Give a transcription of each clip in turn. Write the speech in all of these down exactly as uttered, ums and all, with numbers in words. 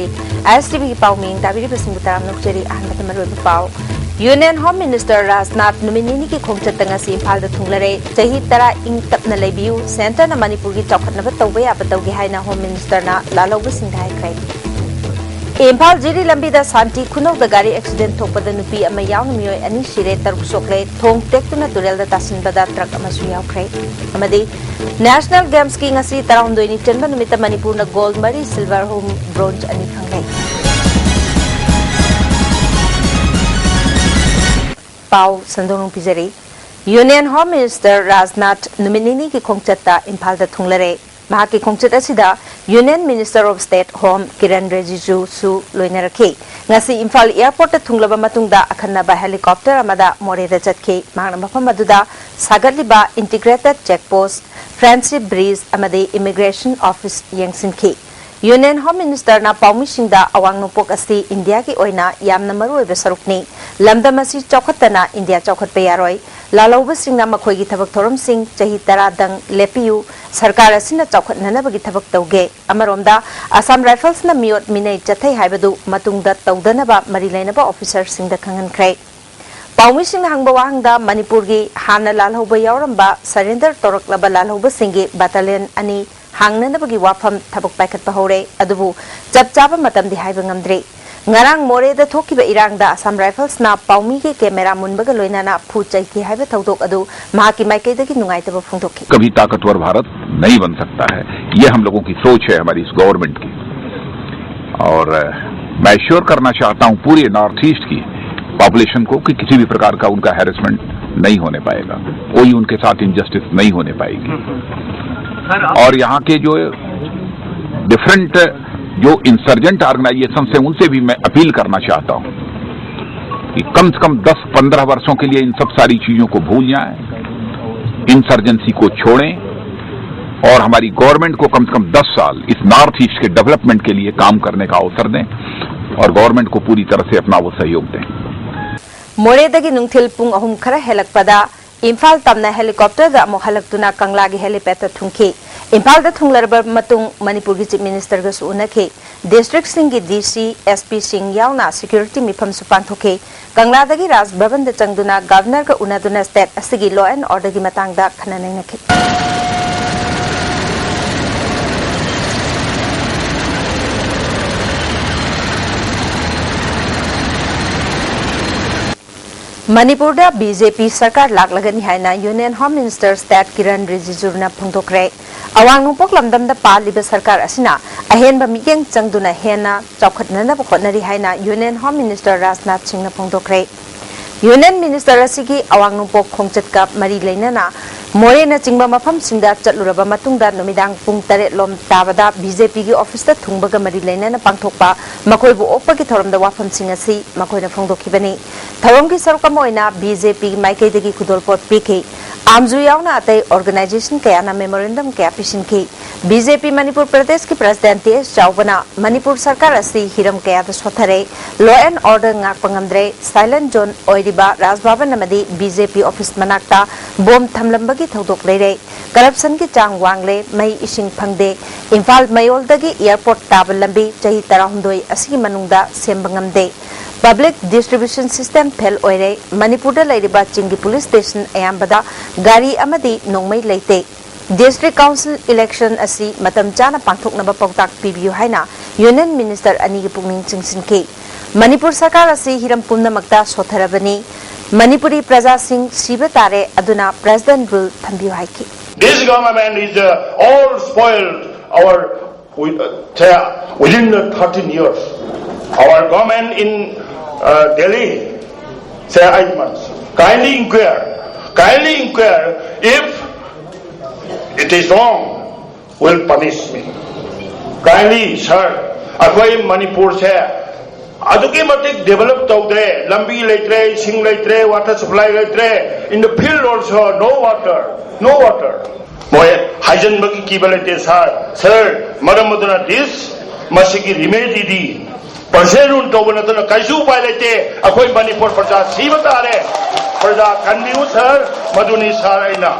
ꯑꯥꯏ ꯑꯦꯁ T ꯚꯤꯒꯤ ꯄꯥꯎꯃꯤ ꯇꯥꯕꯤꯔꯤꯕꯁꯤꯡꯕꯨ ꯇꯔꯥꯝꯅ ꯑꯣꯛꯆꯔꯤ꯫ ꯑꯍꯥꯟꯕꯗ ꯃꯔꯨꯑꯣꯏꯕ ꯄꯥꯎ꯫ ꯌꯨꯅꯤꯌꯟ ꯍꯣꯝ ꯃꯤꯅꯤꯁꯇꯔ ꯔꯥꯖꯅꯥꯊ ꯅꯨꯃꯤꯠ ꯅꯤꯅꯤꯒꯤ ꯈꯣꯡꯆꯠꯇ ꯉꯁꯤ ꯏꯝꯐꯥꯜꯗ ꯊꯨꯡꯂꯔꯦ꯫ "ꯆꯍꯤ ꯇꯔꯥ ꯏꯪ ꯇꯞꯅ ꯂꯩꯕꯤꯌꯨ, ꯁꯦꯟꯇꯔꯅ ꯃꯅꯤꯄꯨꯔꯒꯤ ꯆꯥꯎꯈꯠꯅꯕ ꯇꯧꯕ ꯌꯥꯕ ꯇꯧꯒꯦ" ꯍꯥꯏꯅ ꯍꯣꯝ ꯃꯤꯅꯤꯁꯇꯔꯅ ꯂꯥꯜꯍꯧꯕꯁꯤꯡꯗ ꯍꯥꯏꯈ꯭ꯔꯦ꯫ ꯏꯝꯐꯥꯜ ꯖꯤꯔꯤ ꯂꯝꯕꯤꯗ ꯁꯥꯟꯇꯤ ꯈꯨꯅꯧꯗ ꯒꯥꯔꯤ ꯑꯦꯛꯁꯤꯗꯦꯟ ꯊꯣꯛꯄꯗ ꯅꯨꯄꯤ ꯑꯃ ꯌꯥꯎꯅ ꯃꯤꯑꯣꯏ ꯑꯅꯤ ꯁꯤꯔꯦ, ꯇꯔꯨꯛ ꯁꯣꯛꯂꯦ꯫ ꯊꯣꯡ ꯇꯦꯛꯇꯨꯅ ꯇꯨꯔꯦꯜꯗ ꯇꯥꯁꯤꯟꯕꯗ ꯇ꯭ꯔꯛ ꯑꯃꯁꯨ ꯌꯥꯎꯈ꯭ꯔꯦ꯫ ꯑꯃꯗꯤ ꯅꯦꯁꯅꯦꯜ ꯒꯦꯝꯁꯀꯤ ꯉꯁꯤ ꯇꯔꯥꯍꯨꯝꯗꯣꯏꯅꯤ ꯆꯟꯕ ꯅꯨꯃꯤꯠꯇ ꯃꯅꯤꯄꯨꯔꯅ ꯒꯣꯜꯗ ꯃꯔꯤ, ꯁꯤꯜꯚꯔ ꯑꯍꯨꯝ, ꯕ꯭ꯔꯣꯟꯖ ꯑꯅꯤ ꯐꯪꯂꯦ꯫ ꯄꯥꯎ ꯁꯟꯗꯣꯛꯅ ꯄꯤꯖꯔꯤ꯫ ꯌꯨꯅꯤꯌꯟ ꯍꯣꯝ ꯃꯤꯅꯤꯁꯇꯔ ꯔꯥꯖꯅꯥꯊ ꯅꯨꯃꯤꯠ ꯅꯤꯅꯤꯒꯤ ꯈꯣꯡꯆꯠꯇ ꯏꯝꯐꯥꯜꯗ ꯊꯨꯡꯂꯔꯦ꯫ ꯃꯍꯥꯛꯀꯤ ꯈꯣꯡꯆꯠ ꯑꯁꯤꯗ union minister of state home Kiren ꯔꯤꯖꯤꯖꯨꯁꯨ ꯂꯣꯏꯅꯔꯛꯈꯤ꯫ ꯉꯁꯤ ꯏꯝꯐꯥꯜ ꯑꯦꯌꯔꯄꯣꯔꯠꯇ ꯊꯨꯡꯂꯕ ꯃꯇꯨꯡꯗ ꯑꯈꯟꯅꯕ ꯍꯦꯂꯤꯀꯣꯞꯇꯔ ꯑꯃꯗ ꯃꯣꯔꯦꯗ ꯆꯠꯈꯤ꯫ ꯃꯍꯥꯛꯅ ꯃꯐꯝ ꯑꯗꯨꯗ ꯁꯥꯒꯠꯂꯤꯕ ꯏꯟꯇꯤꯒ꯭ꯔꯦꯇꯦꯗ ꯆꯦꯛ ꯄꯣꯁ, ꯐ꯭ꯔꯦꯟꯗꯁꯤꯞ ꯕ꯭ꯔꯤꯖ ꯑꯃꯗꯤ ꯏꯃꯤꯒ꯭ꯔꯦꯁꯟ ꯑꯣꯐꯤꯁ ꯌꯦꯡꯁꯤꯟꯈꯤ꯫ ꯌꯨꯅꯤꯌꯟ ꯍꯣꯝ ꯃꯤꯅꯤꯁꯇꯔꯅ ꯄꯥꯎꯃꯤꯁꯤꯡꯗ ꯑꯋꯥꯡ ꯅꯣꯡꯄꯣꯛ ꯑꯁꯤ ꯏꯟꯗꯤꯌꯥꯒꯤ ꯑꯣꯏꯅ ꯌꯥꯝꯅ ꯃꯔꯨꯑꯣꯏꯕ ꯁꯔꯨꯛꯅꯤ꯫ ꯂꯝꯗꯝ ꯑꯁꯤ ꯆꯥꯎꯈꯠꯇꯅ ꯏꯟꯗꯤꯌꯥ ꯆꯥꯎꯈꯠꯄ ꯌꯥꯔꯣꯏ꯫ ꯂꯥꯜꯍꯧꯕꯁꯤꯡꯅ ꯃꯈꯣꯏꯒꯤ ꯊꯕꯛ ꯊꯧꯔꯝꯁꯤꯡ ꯆꯍꯤ ꯇꯔꯥꯗꯪ ꯂꯦꯞꯄꯤꯌꯨ, ꯁꯔꯀꯥꯔ ꯑꯁꯤꯅ ꯆꯥꯎꯈꯠꯅꯅꯕꯒꯤ ꯊꯕꯛ ꯇꯧꯒꯦ꯫ ꯑꯃꯔꯣꯝꯗ, ꯑꯁꯥꯝ ꯔꯥꯏꯐꯜꯁꯅ ꯃꯤꯑꯣꯠ ꯃꯤꯅꯩ ꯆꯠꯊꯩ ꯍꯥꯏꯕꯗꯨ ꯃꯇꯨꯡꯗ ꯇꯧꯗꯅꯕ ꯃꯔꯤ ꯂꯩꯅꯕ ꯑꯣꯐꯤꯁꯔꯁꯤꯡꯗ ꯈꯪꯍꯟꯈ꯭ꯔꯦ꯫ ꯄꯥꯎꯃꯤꯁꯤꯡꯅ ꯍꯪꯕ ꯋꯥꯍꯪꯗ ꯃꯅꯤꯄꯨꯔꯒꯤ ꯍꯥꯟꯅ ꯂꯥꯜꯍꯧꯕ ꯌꯥꯎꯔꯝꯕ, ꯁꯔꯦꯟꯗꯔ ꯇꯧꯔꯛꯂꯕ ꯂꯥꯜꯍꯧꯕꯁꯤꯡꯒꯤ ꯕꯠꯇꯥꯂꯤꯌꯟ ꯑꯅꯤ ꯍꯥꯡꯅꯅꯕꯒꯤ ꯋꯥꯐꯝ ꯊꯕꯛ ꯄꯥꯏꯈꯠꯄ ꯍꯧꯔꯦ, ꯑꯗꯨꯕꯨ ꯆꯞ ꯆꯥꯕ ꯃꯇꯝꯗꯤ ꯍꯥꯏꯕ ꯉꯝꯗ꯭ꯔꯤ꯫ ꯉꯔꯥꯡ ꯃꯣꯔꯦꯗ ꯊꯣꯛꯈꯤꯕ ꯏꯔꯥꯡꯗ ꯑꯁꯥꯝ ꯔꯥꯏꯐꯜꯁꯅ ꯄꯥꯎꯃꯤꯒꯤ ꯀꯦꯃꯦꯔꯥ ꯃꯨꯟꯕꯒ ꯂꯣꯏꯅꯅ ꯐꯨ ꯆꯩꯈꯤ ꯍꯥꯏꯕ ꯊꯧꯗꯣꯛ ꯑꯗꯨ ꯃꯍꯥꯛꯀꯤ ꯃꯥꯏꯀꯩꯗꯒꯤ ꯅꯨꯡꯉꯥꯏꯇꯕ ꯐꯣꯡꯗꯣꯛꯈꯤ꯫ कभी ताकतवर भारत नहीं बन सकता है, ये हम लोगों की सोच है, हमारी इस गवर्नमेंट की। और अ, मैं एश्योर करना चाहता हूं पूरे नॉर्थ ईस्ट की पॉपुलेशन को कि किसी भी प्रकार का उनका हैरेसमेंट नहीं होने पाएगा, कोई उनके साथ इनजस्टिस नहीं होने पाएगी। और यहाँ के जो डिफरेंट, जो इंसर्जेंट ऑर्गेनाइजेशन है, उनसे भी मैं अपील करना चाहता हूँ कि कम से कम दस पन्द्रह वर्षों के लिए इन सब सारी चीजों को भूल जाएं, इंसर्जेंसी को छोड़ें और हमारी गवर्नमेंट को कम से कम दस साल इस नॉर्थ ईस्ट के डेवलपमेंट के लिए काम करने का अवसर दें और गवर्नमेंट को पूरी तरह से अपना वो सहयोग दें। ꯃꯣꯔꯦꯗꯒꯤ ꯅꯨꯡꯊꯤꯜ ꯄꯨꯡ ꯑꯍꯨꯝ ꯈꯔ ꯍꯦꯜꯂꯛꯄꯗ ꯏꯝꯐꯥꯜ ꯇꯝꯅ ꯍꯦꯂꯤꯀꯣꯞꯇꯔꯗ ꯑꯃꯨꯛ ꯍꯜꯂꯛꯇꯨꯅ ꯀꯪꯂꯥꯒꯤ ꯍꯦꯂꯤꯄꯦꯗꯇ ꯊꯨꯡꯈꯤ꯫ ꯏꯝꯐꯥꯜꯗ ꯊꯨꯡꯂꯔꯕ ꯃꯇꯨꯡ ꯃꯅꯤꯄꯨꯔꯒꯤ Chief Minister ꯒꯁꯨ ꯎꯅꯈꯤ꯫ District ꯁꯤꯡꯒꯤ D C, S P ꯁꯤꯡ ꯌꯥꯎꯅ security ꯃꯤꯐꯝꯁꯨ ꯄꯥꯡꯊꯣꯛꯈꯤ꯫ ꯀꯪꯂꯥꯗꯒꯤ ꯔꯥꯖ ꯚꯕꯟꯗ ꯆꯪꯗꯨꯅ Governor ꯒ ꯎꯅꯗꯨꯅ state ꯑꯁꯤꯒꯤ law and order ꯒꯤ ꯃꯇꯥꯡꯗ ꯈꯟꯅ ꯅꯩꯅꯈꯤ꯫ ꯃꯅꯤꯄꯨꯔꯗ B J P ꯁꯔꯀꯥꯔ ꯂꯥꯛꯂꯒꯅꯤ ꯍꯥꯏꯅ Union Home Minister State Kiran ꯔꯤꯖꯤꯖꯨꯅ ꯐꯣꯡꯗꯣꯛꯈ꯭ꯔꯦ꯫ ꯑꯋꯥꯡ ꯅꯣꯡꯄꯣꯛ ꯂꯝꯗꯝꯗ ꯄꯥꯜꯂꯤꯕ ꯁꯔꯀꯥꯔ ꯑꯁꯤꯅ ꯑꯍꯦꯟꯕ ꯃꯤꯠꯌꯦꯡ ꯆꯪꯗꯨꯅ ꯍꯦꯟꯅ ꯆꯥꯎꯈꯠꯅꯅꯕ ꯍꯣꯠꯅꯔꯤ ꯍꯥꯏꯅ Union Home Minister ꯔꯥꯖꯅꯥꯊ ꯁꯤꯡꯅ ꯐꯣꯡꯗꯣꯛꯈ꯭ꯔꯦ꯫ Union Minister ꯑꯁꯤꯒꯤ ꯑꯋꯥꯡ ꯅꯣꯡꯄꯣꯛ ꯈꯣꯡꯆꯠꯀ ꯃꯔꯤ ꯂꯩꯅꯅ ꯃꯣꯔꯦꯅꯆꯤꯡꯕ ꯃꯐꯝꯁꯤꯡꯗ ꯆꯠꯂꯨꯔꯕ ꯃꯇꯨꯡꯗ ꯅꯨꯃꯤꯗꯥꯡ ꯄꯨꯡ ꯇꯔꯦꯠ ꯂꯣꯝ ꯇꯥꯕꯗ B J P ꯒꯤ office ꯇ ꯊꯨꯡꯕꯒ ꯃꯔꯤ ꯂꯩꯅꯅ ꯄꯥꯡꯊꯣꯛꯄ ꯃꯈꯣꯏꯕꯨ ꯑꯣꯛꯄꯒꯤ ꯊꯧꯔꯝꯗ ꯋꯥꯐꯝꯁꯤꯡ ꯑꯁꯤ ꯃꯈꯣꯏꯅ ꯐꯣꯡꯗꯣꯛꯈꯤꯕꯅꯤ꯫ ꯊꯧꯔꯝꯒꯤ ꯁꯔꯨꯛ ꯑꯃ ꯑꯣꯏꯅ B J P ꯒꯤ ꯃꯥꯏꯀꯩꯗꯒꯤ ꯈꯨꯗꯣꯜꯄꯣꯠ ꯄꯤꯈꯤ꯫ ꯑꯥꯝꯖꯨ ꯌꯥꯎꯅ ꯑꯇꯩ organization ꯀꯌꯥꯅ memorandum ꯀꯌꯥ ꯄꯤꯁꯤꯟꯈꯤ꯫ B J P ꯃꯅꯤꯄꯨꯔ ꯄ꯭ꯔꯗꯦꯁꯀꯤ President T S ꯆꯥꯎꯕꯅ ꯃꯅꯤꯄꯨꯔ ꯁꯔꯀꯥꯔ ꯑꯁꯤ ꯍꯤꯔꯝ ꯀꯌꯥꯗ ꯁꯣꯠꯊꯔꯦ, law and order ꯉꯥꯛꯄ ꯉꯝꯗ꯭ꯔꯦ, silent zone ꯑꯣꯏꯔꯤꯕ ꯔꯥꯖ ꯚꯕꯟ ꯑꯃꯗꯤ B J P office ꯃꯅꯥꯛꯇ bomb ꯊꯝꯂꯝꯕꯒꯤ ꯊꯧꯗꯣꯛ ꯂꯩꯔꯦ, corruption ꯒꯤ ꯆꯥꯡ ꯋꯥꯡꯂꯦ, ꯃꯩ ꯏꯁꯤꯡ ꯐꯪꯗꯦ, ꯏꯝꯐꯥꯜ ꯃꯌꯣꯜꯗꯒꯤ airport ꯇꯥꯕ ꯂꯝꯕꯤ ꯆꯍꯤ ꯇꯔꯥꯍꯨꯝꯗꯣꯏ ꯑꯁꯤꯒꯤ ꯃꯅꯨꯡꯗ ꯁꯦꯝꯕ ꯉꯝꯗꯦ, public distribution system fail ꯑꯣꯏꯔꯦ, ꯃꯅꯤꯄꯨꯔꯗ ꯂꯩꯔꯤꯕ ꯆꯤꯡꯒꯤ police station ꯑꯌꯥꯝꯕꯗ ꯒꯥꯔꯤ ꯑꯃꯗꯤ ꯅꯣꯡꯃꯩ ꯂꯩꯇꯦ꯫ District Council election ꯑꯁꯤ ꯃꯇꯝ ꯆꯥꯅ ꯄꯥꯡꯊꯣꯛꯅꯕ ꯄꯥꯎꯇꯥꯛ ꯄꯤꯕꯤꯌꯨ ꯍꯥꯏꯅ Union Minister ꯑꯅꯤꯒꯤ ꯄꯨꯛꯅꯤꯡ ꯆꯤꯡꯁꯤꯟꯈꯤ꯫ ꯃꯅꯤꯄꯨꯔ ꯁꯔꯀꯥꯔ ꯑꯁꯤ ꯍꯤꯔꯝ ꯄꯨꯝꯅꯃꯛꯇ ꯁꯣꯠꯊꯔꯕꯅꯤ꯫ ꯃꯅꯤꯄꯨꯔꯤ ꯄ꯭ꯔꯖꯥꯁꯤꯡ ꯁꯤꯕ ꯇꯥꯔꯦ, ꯑꯗꯨꯅ President rule ꯊꯝꯕꯤꯌꯨ ꯍꯥꯏꯈꯤ꯫ This government is uh, all spoiled our with, uh, within the thirteen years. Our government in uh, Delhi say eight months. Kindly inquire. Kindly inquire if it is wrong. Will punish me. Kindly, sir, ꯑꯩꯈꯣꯏ ꯃꯅꯤꯄꯨꯔꯁꯦ ꯑꯗꯨꯛꯀꯤ ꯃꯇꯤꯛ develop ꯇꯧꯗ꯭ꯔꯦ, ꯂꯝꯕꯤ ꯂꯩꯇ꯭ꯔꯦ, ꯏꯁꯤꯡ ꯂꯩꯇ꯭ꯔꯦ, water supply ꯂꯩꯇ꯭ꯔꯦ, in the field also no water, no water. ꯃꯣꯏ ꯍꯥꯏꯖꯟꯕꯒꯤ ꯀꯤꯕ ꯂꯩꯇꯦ, sir. Sir, ꯃꯔꯝ ꯑꯗꯨꯅ this ꯃꯁꯤꯒꯤ remedy ꯗꯤ President rule ꯇꯧꯕ ꯅꯠꯇꯅ ꯀꯩꯁꯨ ꯎꯄꯥꯏ ꯂꯩꯇꯦ꯫ ꯑꯩꯈꯣꯏ ꯃꯅꯤꯄꯨꯔ ꯄ꯭ꯔꯖꯥ ꯁꯤꯕ ꯇꯥꯔꯦ꯫ ꯄ꯭ꯔꯖꯥ ꯀꯟꯕꯤꯌꯨ, sir꯫ ꯃꯗꯨꯅꯤ, sir, ꯑꯩꯅ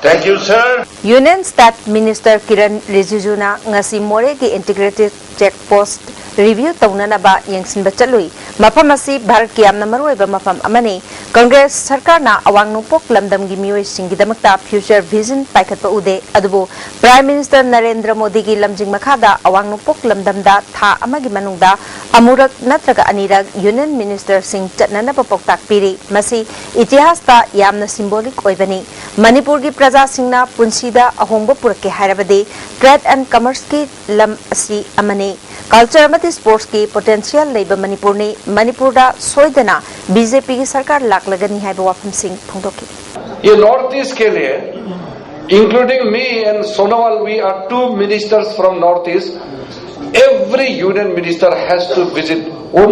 Thank you, sir. Union State Minister Kiren Rijijuna ꯉꯁꯤ ꯃꯣꯔꯦꯒꯤ Integrated Check Post review ꯇꯧꯅꯅꯕ ꯌꯦꯡꯁꯤꯟꯕ ꯆꯠꯂꯨꯏ꯫ ꯃꯐꯝ ꯑꯁꯤ ꯚꯥꯔꯠꯀꯤ ꯌꯥꯝꯅ ꯃꯔꯨꯑꯣꯏꯕ ꯃꯐꯝ ꯑꯃꯅꯤ꯫ ꯀꯪꯒ꯭ꯔꯦꯁ ꯁꯔꯀꯥꯔꯅ ꯑꯋꯥꯡ ꯅꯣꯡꯄꯣꯛ ꯂꯝꯗꯝꯒꯤ ꯃꯤꯑꯣꯏꯁꯤꯡꯒꯤꯗꯃꯛꯇ future vision ꯄꯥꯏꯈꯠꯄ ꯎꯗꯦ, ꯑꯗꯨꯕꯨ Prime Minister ꯅꯔꯦꯟꯗ꯭ꯔ ꯃꯣꯗꯤꯒꯤ ꯂꯝꯖꯤꯡ ꯃꯈꯥꯗ ꯑꯋꯥꯡ ꯅꯣꯡꯄꯣꯛ ꯂꯝꯗꯝꯗ ꯊꯥ ꯑꯃꯒꯤ ꯃꯅꯨꯡꯗ ꯑꯃꯨꯔꯛ ꯅꯠꯇ꯭ꯔꯒ ꯑꯅꯤꯔꯛ Union Ministerꯁꯤꯡ ꯆꯠꯅꯅꯕ ꯄꯥꯎꯇꯥꯛ ꯄꯤꯔꯤ꯫ ꯃꯁꯤ ꯏꯇꯤꯍꯥꯁꯇ ꯌꯥꯝꯅ symbolic ꯑꯣꯏꯕꯅꯤ꯫ ꯃꯅꯤꯄꯨꯔꯒꯤ ꯄ꯭ꯔꯖꯥꯁꯤꯡꯅ ꯄꯨꯟꯁꯤꯗ ꯑꯍꯣꯡꯕ ꯄꯨꯔꯛꯀꯦ ꯍꯥꯏꯔꯕꯗꯤ trade and commerceꯀꯤ ꯂꯝ ꯑꯁꯤ ꯑꯃꯅꯤ꯫ Culture ꯑꯃꯗꯤ sportsꯀꯤ potential ꯂꯩꯕ ꯃꯅꯤꯄꯨꯔꯅꯤ꯫ ꯃꯅꯤꯄꯨꯔꯗ ꯁꯣꯏꯗꯅ BJPꯒꯤ ꯁꯔꯀꯥꯔ ꯂꯥꯛꯂꯒꯅꯤ ꯍꯥꯏꯕ ꯋꯥꯐꯝꯁꯤꯡ ꯐꯣꯡꯗꯣꯛꯈꯤ꯫ ये नॉर्थ ईस्ट के लिए, including me and Sonowal, we are two ministers from north east. Every union minister has to visit,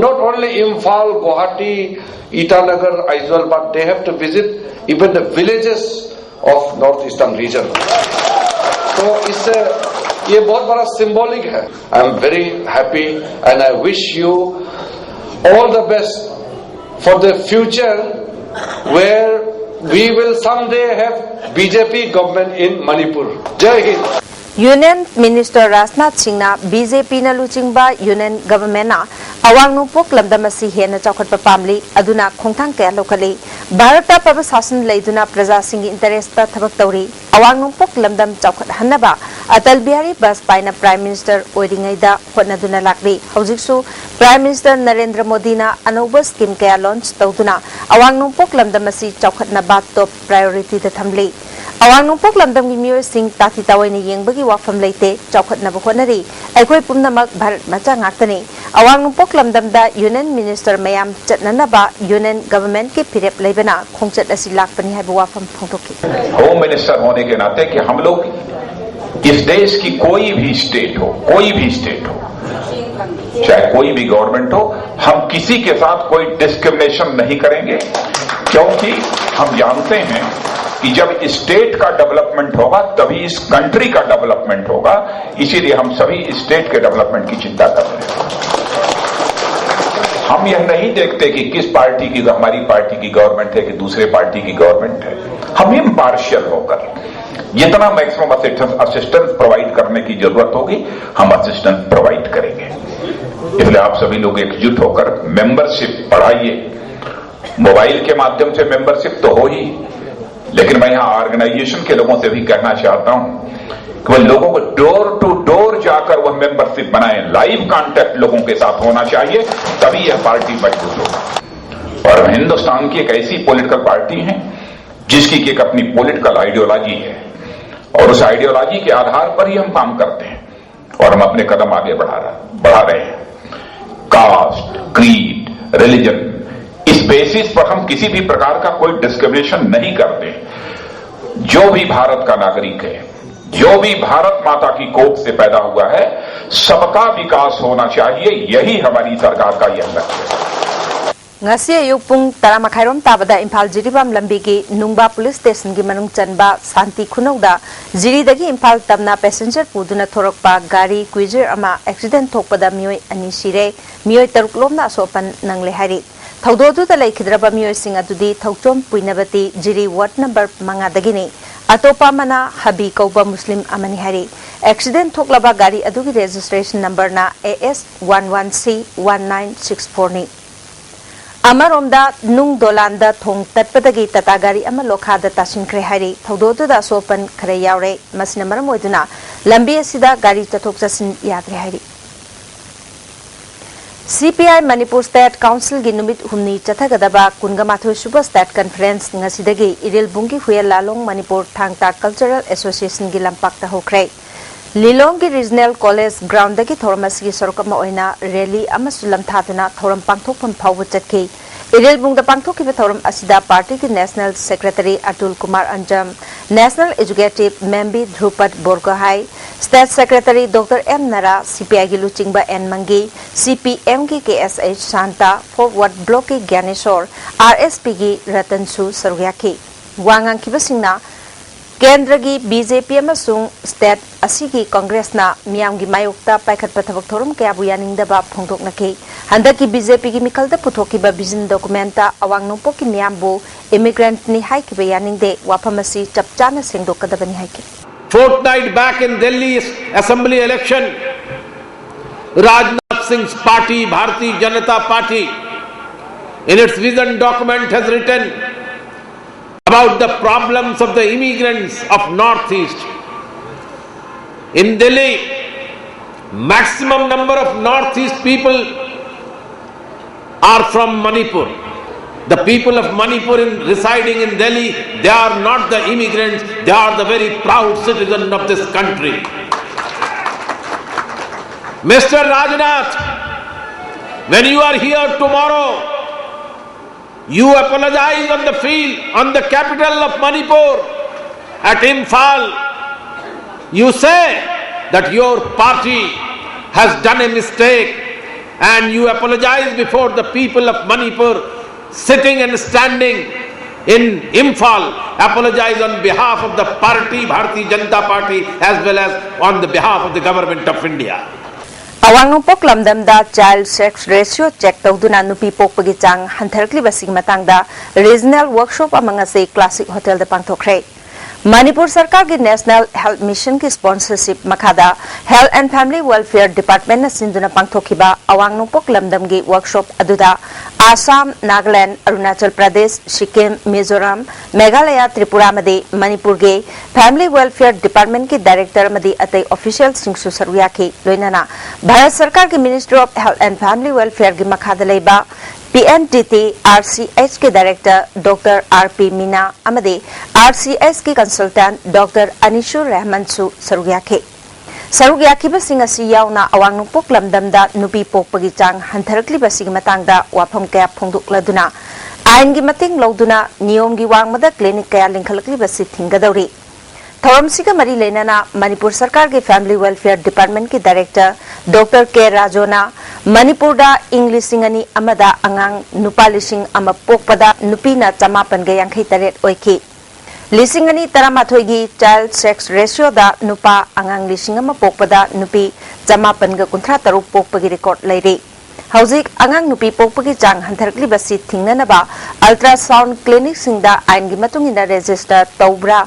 not only Imphal, Guwahati, Itanagar, Aizawl, but they have to visit even the villages of North Eastern region। तो इससे ये बहुत बड़ा symbolic है। I am very happy and I wish you all the best for the future where we will someday have BJP government in Manipur। जय Hind. Union Minister Rajnath ꯁꯤꯡꯅ BJPꯅ ꯂꯨꯆꯤꯡꯕ Union Governmentꯅ ꯑꯋꯥꯡ ꯅꯣꯡꯄꯣꯛ ꯂꯝꯗꯝ ꯑꯁꯤ ꯍꯦꯟꯅ ꯆꯥꯎꯈꯠꯄ ꯄꯥꯝꯂꯤ, ꯑꯗꯨꯅ ꯈꯣꯡꯊꯥꯡ ꯀꯌꯥ ꯂꯧꯈꯠꯂꯤ꯫ ꯚꯥꯔꯠꯇ ꯑꯐꯕ ꯁꯥꯁꯟ ꯂꯩꯗꯨꯅ ꯄ꯭ꯔꯖꯥꯁꯤꯡꯒꯤ interestꯇ ꯊꯕꯛ ꯇꯧꯔꯤ꯫ ꯑꯋꯥꯡ ꯅꯣꯡꯄꯣꯛ ꯂꯝꯗꯝ ꯆꯥꯎꯈꯠꯍꯟꯅꯕ ꯑꯇꯜ ꯕꯤꯍꯥꯔꯤ ꯕꯥꯖꯄꯥꯏꯅ Prime Minister ꯑꯣꯏꯔꯤꯉꯩꯗ ꯍꯣꯠꯅꯗꯨꯅ ꯂꯥꯛꯂꯤ꯫ ꯍꯧꯖꯤꯛꯁꯨ Prime Minister ꯅꯔꯦꯟꯗ꯭ꯔ ꯃꯣꯗꯤꯅ ꯑꯅꯧꯕ scheme ꯀꯌꯥ launch ꯇꯧꯗꯨꯅ ꯑꯋꯥꯡ ꯅꯣꯡꯄꯣꯛ ꯂꯝꯗꯝ ꯑꯁꯤ ꯆꯥꯎꯈꯠꯅꯕ top priorityꯗ ꯊꯝꯂꯤ꯫ ꯑꯋꯥꯡ ꯅꯣꯡꯄꯣꯛ ꯂꯝꯗꯝꯒꯤ ꯃꯤꯑꯣꯏꯁꯤꯡ ꯇꯥꯊꯤ ꯇꯥꯑꯣꯏꯅ ꯌꯦꯡꯕꯒꯤ ꯋꯥꯐꯝ ꯂꯩꯇꯦ, ꯆꯥꯎꯈꯠꯅꯕ ꯍꯣꯠꯅꯔꯤ꯫ ꯑꯩꯈꯣꯏ ꯄꯨꯝꯅꯃꯛ ꯚꯥꯔꯠ ꯃꯆꯥ ꯉꯥꯛꯇꯅꯤ꯫ ꯑꯋꯥꯡ ꯅꯣꯡꯄꯣꯛ ꯂꯝꯗꯝꯗ Union Minister ꯃꯌꯥꯝ ꯆꯠꯅꯅꯕ Union Governmentꯀꯤ ꯐꯤꯔꯦꯞ ꯂꯩꯕꯅ ꯈꯣꯡꯆꯠ ꯑꯁꯤ ꯂꯥꯛꯄꯅꯤ ꯍꯥꯏꯕ ꯋꯥꯐꯝ ꯐꯣꯡꯗꯣꯛꯈꯤ꯫ होम मिनिस्टर होने के नाते कि हम लोग इस देश की कोई भी स्टेट हो, कोई भी स्टेट हो, चाहे कोई भी गवर्नमेंट हो, हम किसी के साथ कोई डिस्क्रिमिनेशन नहीं करेंगे, क्योंकि हम जानते हैं कि जब स्टेट का डेवलपमेंट होगा तभी इस कंट्री का डेवलपमेंट होगा। इसीलिए हम सभी स्टेट के डेवलपमेंट की चिंता कर रहे हैं। हम यह नहीं देखते कि किस पार्टी की, हमारी पार्टी की गवर्नमेंट है कि दूसरे पार्टी की गवर्नमेंट है। हम इम्पार्शियल होकर जितना मैक्सिमम असिस्टेंस प्रोवाइड करने की जरूरत होगी, हम असिस्टेंस प्रोवाइड करेंगे। इसलिए आप सभी लोग एकजुट होकर मेंबरशिप बढ़ाइए। मोबाइल के माध्यम से मेंबरशिप तो हो ही, लेकिन मैं यहाँ ऑर्गेनाइजेशन के लोगों से भी कहना चाहता हूँ कि वो लोगों को डोर टू डोर जाकर वह मेंबरशिप बनाएं। लाइव कांटेक्ट लोगों के साथ होना चाहिए, तभी यह पार्टी मजबूत होगी। और हम हिंदुस्तान की एक ऐसी पॉलिटिकल पार्टी है जिसकी की एक अपनी पॉलिटिकल आइडियोलॉजी है, और उस आइडियोलॉजी के आधार पर ही हम काम करते हैं और हम अपने कदम आगे बढ़ा रहा बढ़ा रहे हैं। कास्ट, क्रीड, रिलीजन, इस बेसिस पर हम किसी भी प्रकार का कोई डिस्क्रिमिनेशन नहीं करते। जो भी भारत का नागरिक है, जो भी भारत माता की कोख से पैदा हुआ है, सबका विकास होना चाहिए। यही हमारी सरकार का यह लक्ष्य है। Ngasi ayuk pung tara makhairomta bada Imphal Jiribam lambi ki Nungba Police Station ki manung chanba Santi Khunouda Jiri dagi Imphal tamna passenger puduna thorakpa gari Kwizir ama accident thokpada mioi ani sire, mioi taruk lomna asopan nangle hari. Thaudodu da lei khidraba mioi sing adudi thauchom puinabati Jiri ward number manga dagini. Atopa mana Habi Kauba Muslim amani hari. Accident thoklaba gari adugi registration number na A S one one C one nine six four ni. ꯑꯃꯔꯣꯝꯗ ꯅꯨꯡ ꯗꯣꯂꯥꯟꯗ ꯊꯣꯡ ꯇꯠꯄꯗꯒꯤ ꯇꯥꯇꯥ ꯒꯥꯔꯤ ꯑꯃ ꯂꯣꯈꯥꯗ ꯇꯥꯁꯤꯟꯈ꯭ꯔꯦ ꯍꯥꯏꯔꯤ꯫ ꯊꯧꯗꯣꯛ ꯑꯗꯨꯗ ꯑꯁꯣꯛ ꯑꯄꯟ ꯈꯔ ꯌꯥꯎꯔꯦ꯫ ꯃꯁꯤꯅ ꯃꯔꯝ ꯑꯣꯏꯗꯨꯅ ꯂꯝꯕꯤ ꯑꯁꯤꯗ ꯒꯥꯔꯤ ꯆꯠꯊꯣꯛ ꯆꯠꯁꯤꯟ ꯌꯥꯗ꯭ꯔꯦ ꯍꯥꯏꯔꯤ꯫ C P I Manipur State Council ꯒꯤ ꯅꯨꯃꯤꯠ ꯍꯨꯝꯅꯤ ꯆꯠꯊꯒꯗꯕ ꯀꯨꯟꯒ ꯃꯥꯊꯣꯏ ꯁꯨꯕ State Conference ꯉꯁꯤꯗꯒꯤ ꯏꯔꯤꯜꯕꯨꯡꯒꯤ ꯍꯨꯌꯦꯜ ꯂꯥꯂꯣꯡ ꯃꯅꯤꯄꯨꯔ ꯊꯥꯡ ꯇꯥ Cultural Association ꯒꯤ ꯂꯝꯄꯥꯛꯇ ꯍꯧꯈ꯭ꯔꯦ꯫ ꯂꯤꯂꯣꯡꯒꯤ Regional College Ground ꯗꯒꯤ ꯊꯧꯔꯝ ꯑꯁꯤꯒꯤ ꯁꯔꯨꯛ ꯑꯃ ꯑꯣꯏꯅ rally ꯑꯃꯁꯨ ꯂꯝꯊꯥꯗꯨꯅ ꯊꯧꯔꯝ ꯄꯥꯡꯊꯣꯛꯐꯝ ꯐꯥꯎꯕ ꯆꯠꯈꯤ꯫ ꯏꯔꯤꯜꯕꯨꯡꯗ ꯄꯥꯡꯊꯣꯛꯈꯤꯕ ꯊꯧꯔꯝ ꯑꯁꯤꯗ party ꯒꯤ National Secretary Atul Kumar ꯑꯟꯖꯝ, National Executive Member ꯙ꯭ꯔꯨꯄꯗ ꯕꯣꯔꯒꯣꯍꯥꯏ, State Secretary Doctor M ꯅꯔꯥ, C P I ꯒꯤ ꯂꯨꯆꯤꯡꯕ N ꯃꯪꯒꯤ, C P M ꯒꯤ K S H Santa, Forward Block ꯀꯤ ꯒ꯭ꯌꯥꯅꯦꯁꯣꯔ, R S P ꯒꯤ ꯔꯇꯟꯁꯨ ꯁꯔꯨꯛ ꯌꯥꯈꯤ꯫ ꯋꯥ ꯉꯥꯡꯈꯤꯕꯁꯤꯡꯅ ꯀꯦꯟꯗ꯭ꯔꯒꯤ ꯕꯤ ꯖꯦ ꯄꯤ ꯑꯃꯁꯨꯡ ꯁ꯭ꯇꯦꯠ ꯑꯁꯤꯒꯤ ꯀꯪꯒ꯭ꯔꯦꯁꯅ ꯃꯤꯌꯥꯝꯒꯤ ꯃꯥꯌꯣꯛꯇ ꯄꯥꯏꯈꯠꯄ ꯊꯕꯛ ꯊꯧꯔꯝ ꯀꯌꯥꯕꯨ ꯌꯥꯅꯤꯡꯗꯕ ꯐꯣꯡꯗꯣꯛꯅꯈꯤ꯫ ꯍꯟꯗꯛꯀꯤ ꯕꯤ ꯖꯦ ꯄꯤꯒꯤ ꯃꯤꯈꯜꯗ ꯄꯨꯊꯣꯛꯈꯤꯕ ꯚꯤꯖꯟ ꯗꯣꯀꯨꯃꯦꯟꯇ ꯑꯋꯥꯡ ꯅꯣꯡꯄꯣꯛꯀꯤ ꯃꯤꯌꯥꯝꯕꯨ ꯏꯃꯤꯒ꯭ꯔꯦꯟꯠꯅꯤ ꯍꯥꯏꯈꯤꯕ ꯌꯥꯅꯤꯡꯗꯦ, ꯋꯥꯐꯝ ꯑꯁꯤ ꯆꯞ ꯆꯥꯅ ꯁꯦꯡꯗꯣꯛꯀꯗꯕꯅꯤ ꯍꯥꯏꯈꯤ꯫ Fortnight back in Delhi assembly election, Rajnath Singh's party, Bharatiya Janata Party, in its vision document has written about the problems of the immigrants of Northeast. In Delhi, maximum number of Northeast people are from Manipur. The people of Manipur in, residing in Delhi, they are not the immigrants, they are the very proud citizens of this country. Mister Rajnath, when you are here tomorrow, you apologize on the field, on the capital of Manipur, at Imphal. You say that your party has done a mistake and you apologize before the people of Manipur, sitting and standing in Imphal, apologize on behalf of the party, Bharatiya Janata Party, as well as on the behalf of the government of India. ꯑꯋꯥꯡ ꯅꯣꯡꯄꯣꯛ ꯂꯝꯗꯝꯗ child sex ratio check ꯇꯧꯗꯨꯅ ꯅꯨꯄꯤ ꯄꯣꯛꯄꯒꯤ ꯆꯥꯡ ꯍꯟꯊꯔꯛꯂꯤꯕꯁꯤꯒꯤ ꯃꯇꯥꯡꯗ regional workshop ꯑꯃ ꯉꯁꯤ ꯀ꯭ꯂꯥꯁꯤꯛ ꯍꯣꯇꯦꯜꯗ ꯄꯥꯡꯊꯣꯛꯈ꯭ꯔꯦ꯫ ꯃꯅꯤꯄꯨꯔ ꯁꯔꯀꯥꯔꯒꯤ ꯅꯦꯁꯅꯦꯜ ꯍꯦꯜꯊ ꯃꯤꯁꯟꯒꯤ ꯁ꯭ꯄꯣꯟꯁꯔꯁꯤꯞ ꯃꯈꯥꯗ ꯍꯦꯜꯊ ꯑꯦꯟꯗ ꯐꯦꯃꯤꯂꯤ ꯋꯦꯜꯐꯤꯌꯔ ꯗꯤꯄꯥꯔꯠꯃꯦꯟꯠꯅ ꯁꯤꯟꯗꯨꯅ ꯄꯥꯡꯊꯣꯛꯈꯤꯕ ꯑꯋꯥꯡ ꯅꯣꯡꯄꯣꯛ ꯂꯝꯗꯝꯒꯤ ꯋꯥꯔꯛꯁꯣꯞ ꯑꯗꯨꯗ ꯑꯁꯥꯝ, ꯅꯥꯒꯥꯂꯦꯟꯗ, ꯑꯔꯨꯅꯥꯆꯜ ꯄ꯭ꯔꯗꯦꯁ, ꯁꯤꯛꯀꯤꯝ, ꯃꯤꯖꯣꯔꯥꯝ, ꯃꯦꯘꯥꯂꯌꯥ, ꯇ꯭ꯔꯤꯄꯨꯔꯥ ꯑꯃꯗꯤ ꯃꯅꯤꯄꯨꯔꯒꯤ ꯐꯦꯃꯤꯂꯤ ꯋꯦꯜꯐꯤꯌꯔ ꯗꯤꯄꯥꯔꯠꯃꯦꯟꯠꯀꯤ ꯗꯥꯏꯔꯦꯛꯇꯔ ꯑꯃꯗꯤ ꯑꯇꯩ ꯑꯣꯐꯤꯁꯤꯌꯦꯜꯁꯤꯡꯁꯨ ꯁꯔꯨꯛ ꯌꯥꯈꯤ꯫ ꯂꯣꯏꯅꯅ ꯚꯥꯔꯠ ꯁꯔꯀꯥꯔꯒꯤ ministry of health and family ꯋꯦꯜꯐꯤꯌꯔꯒꯤ ꯃꯈꯥꯗ ꯂꯩꯕ P N T T R C ꯑꯩꯆꯀꯤ director doctor R P Meena ꯑꯃꯗꯤ ꯑꯥꯔ ꯁꯤ ꯑꯩꯆꯀꯤ ꯀꯟꯁꯜꯇꯦꯟꯠ ꯗꯣꯛꯇꯔ ꯑꯅꯤꯁꯨꯔ ꯔꯦꯍꯃꯟꯁꯨ ꯁꯔꯨꯛ ꯌꯥꯈꯤ꯫ ꯁꯔꯨꯛ ꯌꯥꯈꯤꯕꯁꯤꯡ ꯑꯁꯤ ꯌꯥꯎꯅ ꯑꯋꯥꯡ ꯅꯣꯡꯄꯣꯛ ꯂꯝꯗꯝꯗ ꯅꯨꯄꯤ ꯄꯣꯛꯄꯒꯤ ꯆꯥꯡ ꯍꯟꯊꯔꯛꯂꯤꯕꯁꯤꯒꯤ ꯃꯇꯥꯡꯗ ꯋꯥꯐꯝ ꯀꯌꯥ ꯐꯣꯡꯗꯣꯛꯂꯗꯨꯅ, ꯑꯥꯏꯟꯒꯤ ꯃꯇꯦꯡ ꯂꯧꯗꯨꯅ ꯅꯤꯌꯣꯝꯒꯤ ꯋꯥꯡꯃꯗ ꯀ꯭ꯂꯤꯅꯤꯛ ꯀꯌꯥ ꯂꯤꯡꯈꯠꯂꯛꯂꯤꯕꯁꯤ ꯊꯤꯡꯒꯗꯧꯔꯤ꯫ ꯊꯧꯔꯝꯁꯤꯒ ꯃꯔꯤ ꯂꯩꯅꯅ ꯃꯅꯤꯄꯨꯔ ꯁꯔꯀꯥꯔꯒꯤ ꯐꯦꯃꯤꯂꯤ ꯋꯦꯜꯐꯤꯌꯔ ꯗꯤꯄꯥꯔꯠꯃꯦꯟꯠꯀꯤ ꯗꯥꯏꯔꯦꯛꯇꯔ ꯗꯣꯛꯇꯔ ꯀꯦ ꯔꯥꯖꯣꯅ ꯃꯅꯤꯄꯨꯔꯗ ꯏꯪ ꯂꯤꯁꯤꯡ ꯑꯅꯤ ꯑꯃꯗ ꯑꯉꯥꯡ ꯅꯨꯄꯥ ꯂꯤꯁꯤꯡ ꯑꯃ ꯄꯣꯛꯄꯗ ꯅꯨꯄꯤꯅ ꯆꯃꯥꯄꯟꯒ ꯌꯥꯡꯈꯩ ꯇꯔꯦꯠ ꯑꯣꯏꯈꯤ꯫ ꯂꯤꯁꯤꯡ ꯑꯅꯤ ꯇꯔꯥꯃꯥꯊꯣꯏꯒꯤ child sex ratioꯗ ꯅꯨꯄꯥ ꯑꯉꯥꯡ ꯂꯤꯁꯤꯡ ꯑꯃ ꯄꯣꯛꯄꯗ ꯅꯨꯄꯤ ꯆꯃꯥꯄꯟꯒ ꯀꯨꯟꯊ꯭ꯔꯥ ꯇꯔꯨꯛ ꯄꯣꯛꯄꯒꯤ record ꯂꯩꯔꯤ꯫ ꯍꯧꯖꯤꯛ ꯑꯉꯥꯡ ꯅꯨꯄꯤ ꯄꯣꯛꯄꯒꯤ ꯆꯥꯡ ꯍꯟꯊꯔꯛꯂꯤꯕꯁꯤ ꯊꯤꯡꯅꯅꯕ ultrasound clinicꯁꯤꯡꯗ ꯑꯥꯏꯟꯒꯤ ꯃꯇꯨꯡ ꯏꯟꯅ register ꯇꯧꯕ꯭ꯔꯥ,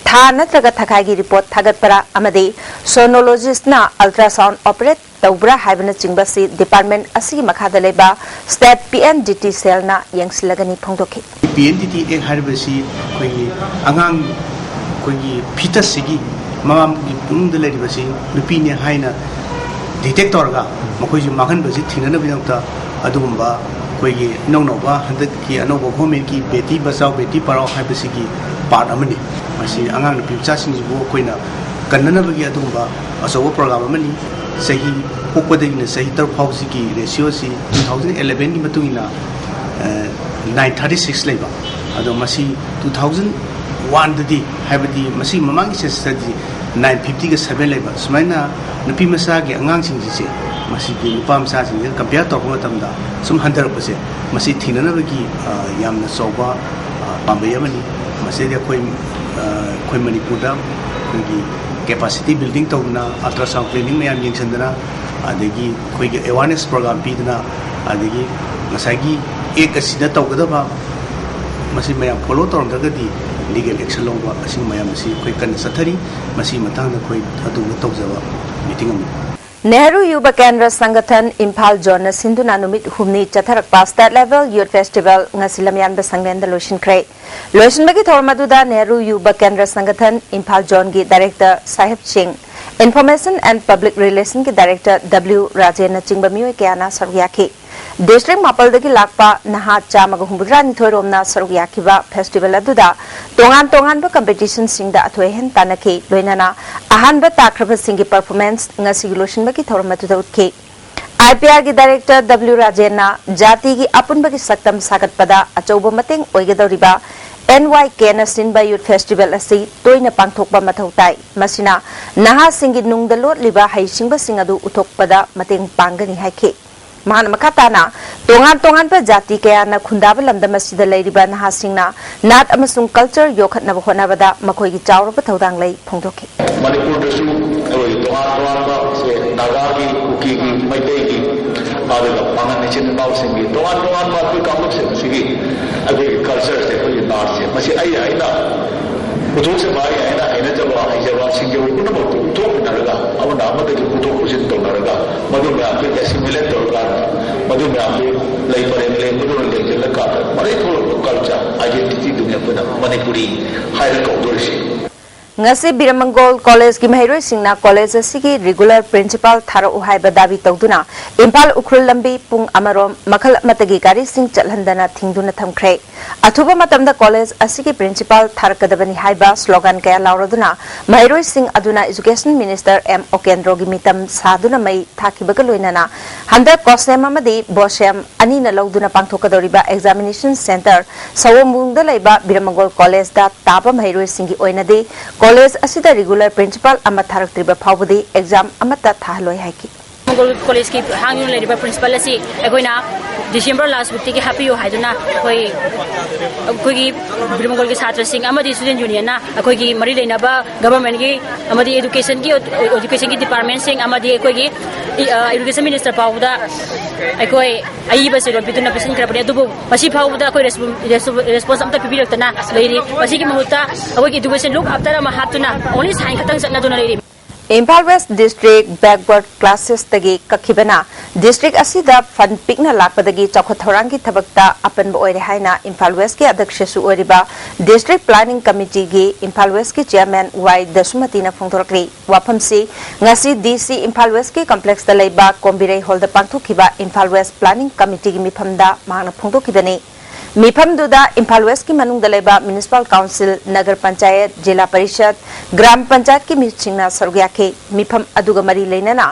ꯊꯥ ꯅꯠꯇ꯭ꯔꯒ ꯊꯥꯈꯥꯏꯒꯤ report ꯊꯥꯒꯠꯄ꯭ꯔꯥ ꯑꯃꯗꯤ sonologistꯅ ultrasound operate ꯇꯧꯕ꯭ꯔꯥ ꯍꯥꯏꯕꯅꯆꯤꯡꯕꯁꯤ department ꯑꯁꯤꯒꯤ ꯃꯈꯥꯗ ꯂꯩꯕ state P N D T cellꯅ ꯌꯦꯡꯁꯤꯜꯂꯒꯅꯤ ꯐꯣꯡꯗꯣꯛꯈꯤ꯫ P N D T Act ꯍꯥꯏꯔꯤꯕꯁꯤ ꯑꯩꯈꯣꯏꯒꯤ ꯑꯉꯥꯡ, ꯑꯩꯈꯣꯏꯒꯤ fetusꯁꯤꯒꯤ ꯃꯃꯥꯒꯤ ꯄꯨꯛꯅꯨꯡꯗ ꯂꯩꯔꯤꯕꯁꯤ ꯅꯨꯄꯤꯅꯦ ꯍꯥꯏꯅ detect ꯇꯧꯔꯒ ꯃꯈꯣꯏꯁꯨ ꯃꯥꯡꯍꯟꯕꯁꯤ ꯊꯤꯡꯅꯅꯕꯒꯤꯗꯃꯛꯇ ꯑꯗꯨꯒꯨꯝꯕ ꯑꯩꯈꯣꯏꯒꯤ ꯏꯅꯧ ꯅꯧꯕ ꯍꯟꯗꯛꯀꯤ ꯑꯅꯧꯕ governmentꯀꯤ Beti Bachao Beti Padhao ꯍꯥꯏꯕꯁꯤꯒꯤ part ꯑꯃꯅꯤ꯫ ꯃꯁꯤ ꯑꯉꯥꯡ ꯅꯨꯄꯤ ꯃꯆꯥꯁꯤꯡꯁꯤꯕꯨ ꯑꯩꯈꯣꯏꯅ ꯀꯟꯅꯅꯕꯒꯤ ꯑꯗꯨꯒꯨꯝꯕ ꯑꯆꯧꯕ program ꯑꯃꯅꯤ꯫ ꯆꯍꯤ ꯄꯣꯛꯄꯗꯒꯤꯅ ꯆꯍꯤ ꯇꯔꯨꯛ ꯐꯥꯎꯕꯁꯤꯒꯤ ratioꯁꯤ two thousand elevenꯒꯤ ꯃꯇꯨꯡ ꯏꯟꯅ nine thirty six ꯂꯩꯕ, ꯑꯗꯣ ꯃꯁꯤ two thousand oneꯗꯗꯤ, ꯍꯥꯏꯕꯗꯤ ꯃꯁꯤ ꯃꯃꯥꯡꯒꯤ censusꯇꯗꯤ nine fiftyꯒ seven ꯂꯩꯕ꯫ ꯁꯨꯃꯥꯏꯅ ꯅꯨꯄꯤ ꯃꯆꯥꯒꯤ ꯑꯉꯥꯡꯁꯤꯡꯁꯤꯁꯦ ꯃꯁꯤꯒꯤ ꯅꯨꯄꯥ ꯃꯆꯥꯁꯤꯡꯁꯤꯒ compare ꯇꯧꯔꯛꯄ ꯃꯇꯝꯗ ꯁꯨꯝ ꯍꯟꯊꯔꯛꯄꯁꯦ, ꯃꯁꯤ ꯊꯤꯡꯅꯅꯕꯒꯤ ꯑ, ꯌꯥꯝꯅ ꯆꯥꯎꯕ ꯑ, ꯄꯥꯝꯕꯩ ꯑꯃꯅꯤ꯫ ꯃꯁꯤꯗꯤ ꯑꯩꯈꯣꯏ ꯑ, ꯑꯩꯈꯣꯏ ꯃꯅꯤꯄꯨꯔꯗ ꯑꯩꯈꯣꯏꯒꯤ capacity building ꯇꯧꯗꯅ ultrasound clinic ꯃꯌꯥꯝ ꯌꯦꯡꯁꯤꯟꯗꯅ, ꯑꯗꯒꯤ ꯑꯩꯈꯣꯏꯒꯤ awareness program ꯄꯤꯗꯅ, ꯑꯗꯒꯤ ꯉꯁꯥꯏꯒꯤ act ꯑꯁꯤꯅ ꯇꯧꯒꯗꯕ ꯃꯁꯤ ꯃꯌꯥꯝ follow ꯇꯧꯔꯝꯗ꯭ꯔꯒꯗꯤ legal action ꯂꯧꯕ, ꯑꯁꯤꯒꯨꯝꯕ ꯃꯌꯥꯝ ꯑꯁꯤ ꯑꯩꯈꯣꯏ ꯀꯟꯅ ꯆꯠꯊꯔꯤ꯫ ꯃꯁꯤꯒꯤ ꯃꯇꯥꯡꯗ ꯑꯩꯈꯣꯏ ꯑꯗꯨꯒꯨꯝꯕ ꯇꯧꯖꯕ meeting ꯑꯃꯅꯤ꯫ ꯅꯦꯍꯔꯨ ꯌꯨꯕ ꯀꯦꯟꯗ꯭ꯔ ꯁꯪꯒꯊꯟ ꯏꯝꯐꯥꯜ ꯖꯣꯟꯅ ꯁꯤꯟꯗꯨꯅ ꯅꯨꯃꯤꯠ ꯍꯨꯝꯅꯤ ꯆꯠꯊꯔꯛꯄ state level youth festival ꯉꯁꯤ ꯂꯝꯌꯥꯟꯕ ꯁꯪꯂꯦꯟꯗ ꯂꯣꯏꯁꯤꯟꯈ꯭ꯔꯦ꯫ ꯂꯣꯏꯁꯤꯟꯕꯒꯤ ꯊꯧꯔꯝ ꯑꯗꯨꯗ ꯅꯦꯍꯔꯨ ꯌꯨꯕ ꯀꯦꯟꯗ꯭ꯔ ꯁꯪꯒꯊꯟ ꯏꯝꯐꯥꯜ ꯖꯣꯟꯒꯤ director ꯁꯥꯍꯦꯕ ꯁꯤꯡ, information and public relationꯒꯤ director W ꯔꯥꯖꯦꯟꯅꯆꯤꯡꯕ ꯃꯤꯑꯣꯏ ꯀꯌꯥꯅ ꯁꯔꯨꯛ ꯌꯥꯈꯤ꯫ District ꯃꯥꯄꯜꯗꯒꯤ ꯂꯥꯛꯄ ꯅꯍꯥ ꯆꯥꯝꯃꯒ ꯍꯨꯝꯐꯨꯇꯔꯥꯅꯤꯊꯣꯏ ꯔꯣꯝꯅ ꯁꯔꯨꯛ ꯌꯥꯈꯤꯕ festival ꯑꯗꯨꯗ ꯇꯣꯉꯥꯟ ꯇꯣꯉꯥꯟꯕ competitionꯁꯤꯡꯗ ꯑꯊꯣꯏ ꯑꯍꯦꯟ ꯇꯥꯟꯅꯈꯤ꯫ ꯂꯣꯏꯅꯅ ꯑꯍꯥꯟꯕ ꯇꯥꯈ꯭ꯔꯕꯁꯤꯡꯒꯤ performance ꯉꯁꯤꯒꯤ ꯂꯣꯏꯁꯤꯟꯕꯒꯤ ꯊꯧꯔꯝ ꯑꯗꯨꯗ ꯎꯠꯈꯤ꯫ IPRꯒꯤ director W ꯔꯥꯖꯦꯟꯅ ꯖꯥꯇꯤꯒꯤ ꯑꯄꯨꯟꯕꯒꯤ ꯁꯛꯇꯝ ꯁꯥꯒꯠꯄꯗ ꯑꯆꯧꯕ ꯃꯇꯦꯡ ꯑꯣꯏꯒꯗꯧꯔꯤꯕ NYKꯅ ꯁꯤꯟꯕ youth festival ꯑꯁꯤ ꯇꯣꯏꯅ ꯄꯥꯡꯊꯣꯛꯄ ꯃꯊꯧ ꯇꯥꯏ꯫ ꯃꯁꯤꯅ ꯅꯍꯥꯁꯤꯡꯒꯤ ꯅꯨꯡꯗ ꯂꯣꯠꯂꯤꯕ ꯍꯩꯁꯤꯡꯕꯁꯤꯡ ꯑꯗꯨ ꯎꯠꯊꯣꯛꯄꯗ ꯃꯇꯦꯡ ꯄꯥꯡꯒꯅꯤ ꯍꯥꯏꯈꯤ꯫ ꯃꯍꯥꯛꯅ ꯃꯈꯥ ꯇꯥꯅ ꯇꯣꯉꯥꯟ ꯇꯣꯉꯥꯟꯕ ꯖꯥꯇꯤ ꯀꯌꯥꯅ ꯈꯨꯟꯗꯥꯕ ꯂꯝꯗꯝ ꯑꯁꯤꯗ ꯂꯩꯔꯤꯕ ꯅꯍꯥꯁꯤꯡꯅ ꯅꯥꯠ ꯑꯃꯁꯨꯡ culture ꯌꯣꯛꯈꯠꯅꯕ ꯍꯣꯠꯅꯕꯗ ꯃꯈꯣꯏꯒꯤ ꯆꯥꯎꯔꯕ ꯊꯧꯗꯥꯡ ꯂꯩ ꯐꯣꯡꯗꯣꯛꯈꯤ꯫ ꯃꯅꯤꯄꯨꯔꯗꯁꯨ ꯑꯩꯈꯣꯏ ꯇꯣꯉꯥꯟ ꯇꯣꯉꯥꯟꯕ ꯁꯦ ꯅꯥꯒꯥꯒꯤ, ꯀꯨꯀꯤꯒꯤ, ꯃꯩꯇꯩꯒꯤ, ꯑꯗꯨꯒ ꯄꯥꯉꯟ ꯏꯆꯤꯟ ꯏꯅꯥꯎꯁꯤꯡꯒꯤ ꯇꯣꯉꯥꯟ ꯇꯣꯉꯥꯟꯕ ꯑꯩꯈꯣꯏ ꯀꯥꯡꯂꯨꯞꯁꯤꯡ ꯑꯁꯤꯒꯤ ꯑꯩꯈꯣꯏꯒꯤ culture ꯁꯦ, ꯑꯩꯈꯣꯏꯒꯤ ꯅꯥꯠꯁꯦ, ꯃꯁꯤ ꯑꯩ ꯑꯩꯅ ꯄꯨꯊꯣꯛꯆꯕ, ꯑꯩ ꯑꯩꯅ ꯍꯩꯅꯖꯕ, ꯍꯩꯖꯕ, ꯁꯤꯡꯖꯕ ꯄꯨꯝꯅꯃꯛꯇꯨ ꯄꯨꯊꯣꯛꯃꯤꯟꯅꯔꯒ, ꯑꯃꯅ ꯑꯃꯗꯒꯤ ꯄꯨꯊꯣꯛ ꯄꯨꯁꯤꯟ ꯇꯧꯅꯔꯒ, ꯃꯗꯨ ꯃꯌꯥꯝꯗꯨ assimilate ꯇꯧꯔꯀꯥꯟꯗ, ꯃꯗꯨ ꯃꯌꯥꯝꯗꯨ ꯂꯩ ꯄꯔꯦꯡ ꯂꯦꯡꯕꯗꯨꯅ ꯂꯦꯡꯁꯤꯜꯂꯀꯥꯟꯗ, ꯃꯔꯩ ꯊꯣꯛꯂꯛꯄ culture identityꯗꯨꯅꯤ ꯑꯩꯈꯣꯏꯅ ꯃꯅꯤꯄꯨꯔꯤ ꯍꯥꯏꯔ ꯀꯧꯗꯣꯔꯤꯁꯤ꯫ ꯉꯁꯤ ꯕꯤꯔꯃꯪꯒꯣꯜ ꯀꯣꯂꯦꯖꯀꯤ ꯃꯍꯩꯔꯣꯏꯁꯤꯡꯅ ꯀꯣꯂꯦꯖ ꯑꯁꯤꯒꯤ regular principal ꯊꯥꯔꯛꯎ ꯍꯥꯏꯕ ꯗꯥꯕꯤ ꯇꯧꯗꯨꯅ ꯏꯝꯐꯥꯜ ꯎꯈ꯭ꯔꯨꯜ ꯂꯝꯕꯤ ꯄꯨꯡ ꯑꯃꯔꯣꯝ ꯃꯈꯜ ꯑꯃꯠꯇꯒꯤ ꯒꯥꯔꯤꯁꯤꯡ ꯆꯠꯍꯟꯗꯅ ꯊꯤꯡꯗꯨꯅ ꯊꯝꯈ꯭ꯔꯦ꯫ ꯑꯊꯨꯕ ꯃꯇꯝꯗ ꯀꯣꯂꯦꯖ ꯑꯁꯤꯒꯤ principal ꯊꯥꯔꯛꯀꯗꯕꯅꯤ ꯍꯥꯏꯕ slogan ꯀꯌꯥ ꯂꯥꯎꯔꯗꯨꯅ ꯃꯍꯩꯔꯣꯏꯁꯤꯡ ꯑꯗꯨꯅ Education Minister ꯑꯦꯝ ꯑꯣꯀꯦꯟꯗ꯭ꯔꯣꯒꯤ ꯃꯤꯇꯝ ꯁꯥꯗꯨꯅ ꯃꯩ ꯊꯥꯈꯤꯕꯒ ꯂꯣꯏꯅꯅ ꯍꯟꯗꯛ COSEM ꯑꯃꯗꯤ BOSEM ꯑꯅꯤꯅ ꯂꯧꯗꯨꯅ ꯄꯥꯡꯊꯣꯛꯀꯗꯧꯔꯤꯕ examination centre ꯁꯑꯣꯝꯕꯨꯡꯗ ꯂꯩꯕ ꯕꯤꯔꯃꯪꯒꯣꯜ ꯀꯣꯂꯦꯖꯇ ꯇꯥꯕ ꯃꯍꯩꯔꯣꯏꯁꯤꯡꯒꯤ ꯑꯣꯏꯅꯗꯤ ꯀꯣꯂꯦꯖ ꯑꯁꯤꯗ regular principal ꯑꯃ ꯊꯥꯔꯛꯇ꯭ꯔꯤꯕ ꯐꯥꯎꯕꯗꯤ exam ꯑꯃꯠꯇ ꯊꯥꯍꯜꯂꯣꯏ ꯍꯥꯏꯈꯤ꯫ ꯃꯪꯒꯣꯜ ꯀꯣꯂꯦꯖꯀꯤ ꯍꯥꯡꯗꯨꯅ ꯂꯩꯔꯤꯕ principal ꯑꯁꯤ ꯑꯩꯈꯣꯏꯅ December last weekꯇꯒꯤ ꯍꯥꯞꯄꯤꯌꯨ ꯍꯥꯏꯗꯨꯅ ꯑꯩꯈꯣꯏ, ꯑꯩꯈꯣꯏꯒꯤ ꯕꯤꯔꯃꯪꯒꯣꯜꯒꯤ ꯁꯥꯇ꯭ꯔꯁꯤꯡ ꯑꯃꯗꯤ student unionꯅ ꯑꯩꯈꯣꯏꯒꯤ ꯃꯔꯤ ꯂꯩꯅꯕ governmentꯀꯤ ꯑꯃꯗꯤ educationꯒꯤ, educationꯒꯤ departmentꯁꯤꯡ ꯑꯃꯗꯤ ꯑꯩꯈꯣꯏꯒꯤ, ꯑ, education minister ꯐꯥꯎꯕꯗ ꯑꯩꯈꯣꯏ ꯑꯏꯕ ꯆꯦꯔꯣꯜ ꯄꯤꯗꯨꯅ ꯄꯤꯁꯤꯟꯈ꯭ꯔꯕꯅꯤ꯫ ꯑꯗꯨꯕꯨ ꯃꯁꯤ ꯐꯥꯎꯕꯗ ꯑꯩꯈꯣꯏ response, response ꯑꯝꯇ ꯄꯤꯕꯤꯔꯛꯇꯅ ꯂꯩꯔꯤ꯫ ꯃꯁꯤꯒꯤ ꯃꯍꯨꯠꯇ ꯑꯩꯈꯣꯏꯒꯤ education look after ꯑꯃ ꯍꯥꯞꯇꯨꯅ only sign ꯈꯛꯇꯪ ꯆꯠꯅꯗꯨꯅ ꯂꯩꯔꯤ꯫ Imphal West District backward classesꯇꯒꯤ ꯀꯛꯈꯤꯕꯅ district ꯑꯁꯤꯗ fund ꯄꯤꯛꯅ ꯂꯥꯛꯄꯗꯒꯤ ꯆꯥꯎꯈꯠ ꯊꯧꯔꯥꯡꯒꯤ ꯊꯕꯛꯇ ꯑꯄꯟꯕ ꯑꯣꯏꯔꯦ ꯍꯥꯏꯅ ꯏꯝꯐꯥꯜ Westꯀꯤ ꯑꯗ꯭ꯌꯛꯁꯁꯨ ꯑꯣꯏꯔꯤꯕ District Planning Committeeꯒꯤ ꯏꯝꯐꯥꯜ Westꯀꯤ chairman ꯋꯥꯏ ꯗꯁꯨꯃꯇꯤꯅ ꯐꯣꯡꯗꯣꯔꯛꯂꯤ꯫ ꯋꯥꯐꯝꯁꯤ ꯉꯁꯤ DC ꯏꯝꯐꯥꯜ Westꯀꯤ complexꯇ ꯂꯩꯕ ꯀꯣꯝꯕꯤꯔꯩ hallꯗ ꯄꯥꯡꯊꯣꯛꯈꯤꯕ ꯏꯝꯐꯥꯜ West Planning Committeeꯒꯤ ꯃꯤꯐꯝꯗ ꯃꯍꯥꯛꯅ ꯐꯣꯡꯗꯣꯛꯈꯤꯕꯅꯤ꯫ ꯃꯤꯐꯝꯗꯨꯗ ꯏꯝꯐꯥꯜ Westꯀꯤ ꯃꯅꯨꯡꯗ ꯂꯩꯕ municipal council, ꯅꯒꯔ ꯄꯟꯆꯥꯌꯠ, ꯖꯤꯂꯥ ꯄꯔꯤꯁꯠ, ꯒ꯭ꯔꯥꯝ ꯄꯟꯆꯥꯌꯠꯀꯤ ꯃꯤꯍꯨꯠꯁꯤꯡꯅ ꯁꯔꯨꯛ ꯌꯥꯈꯤ꯫ ꯃꯤꯐꯝ ꯑꯗꯨꯒ ꯃꯔꯤ ꯂꯩꯅꯅ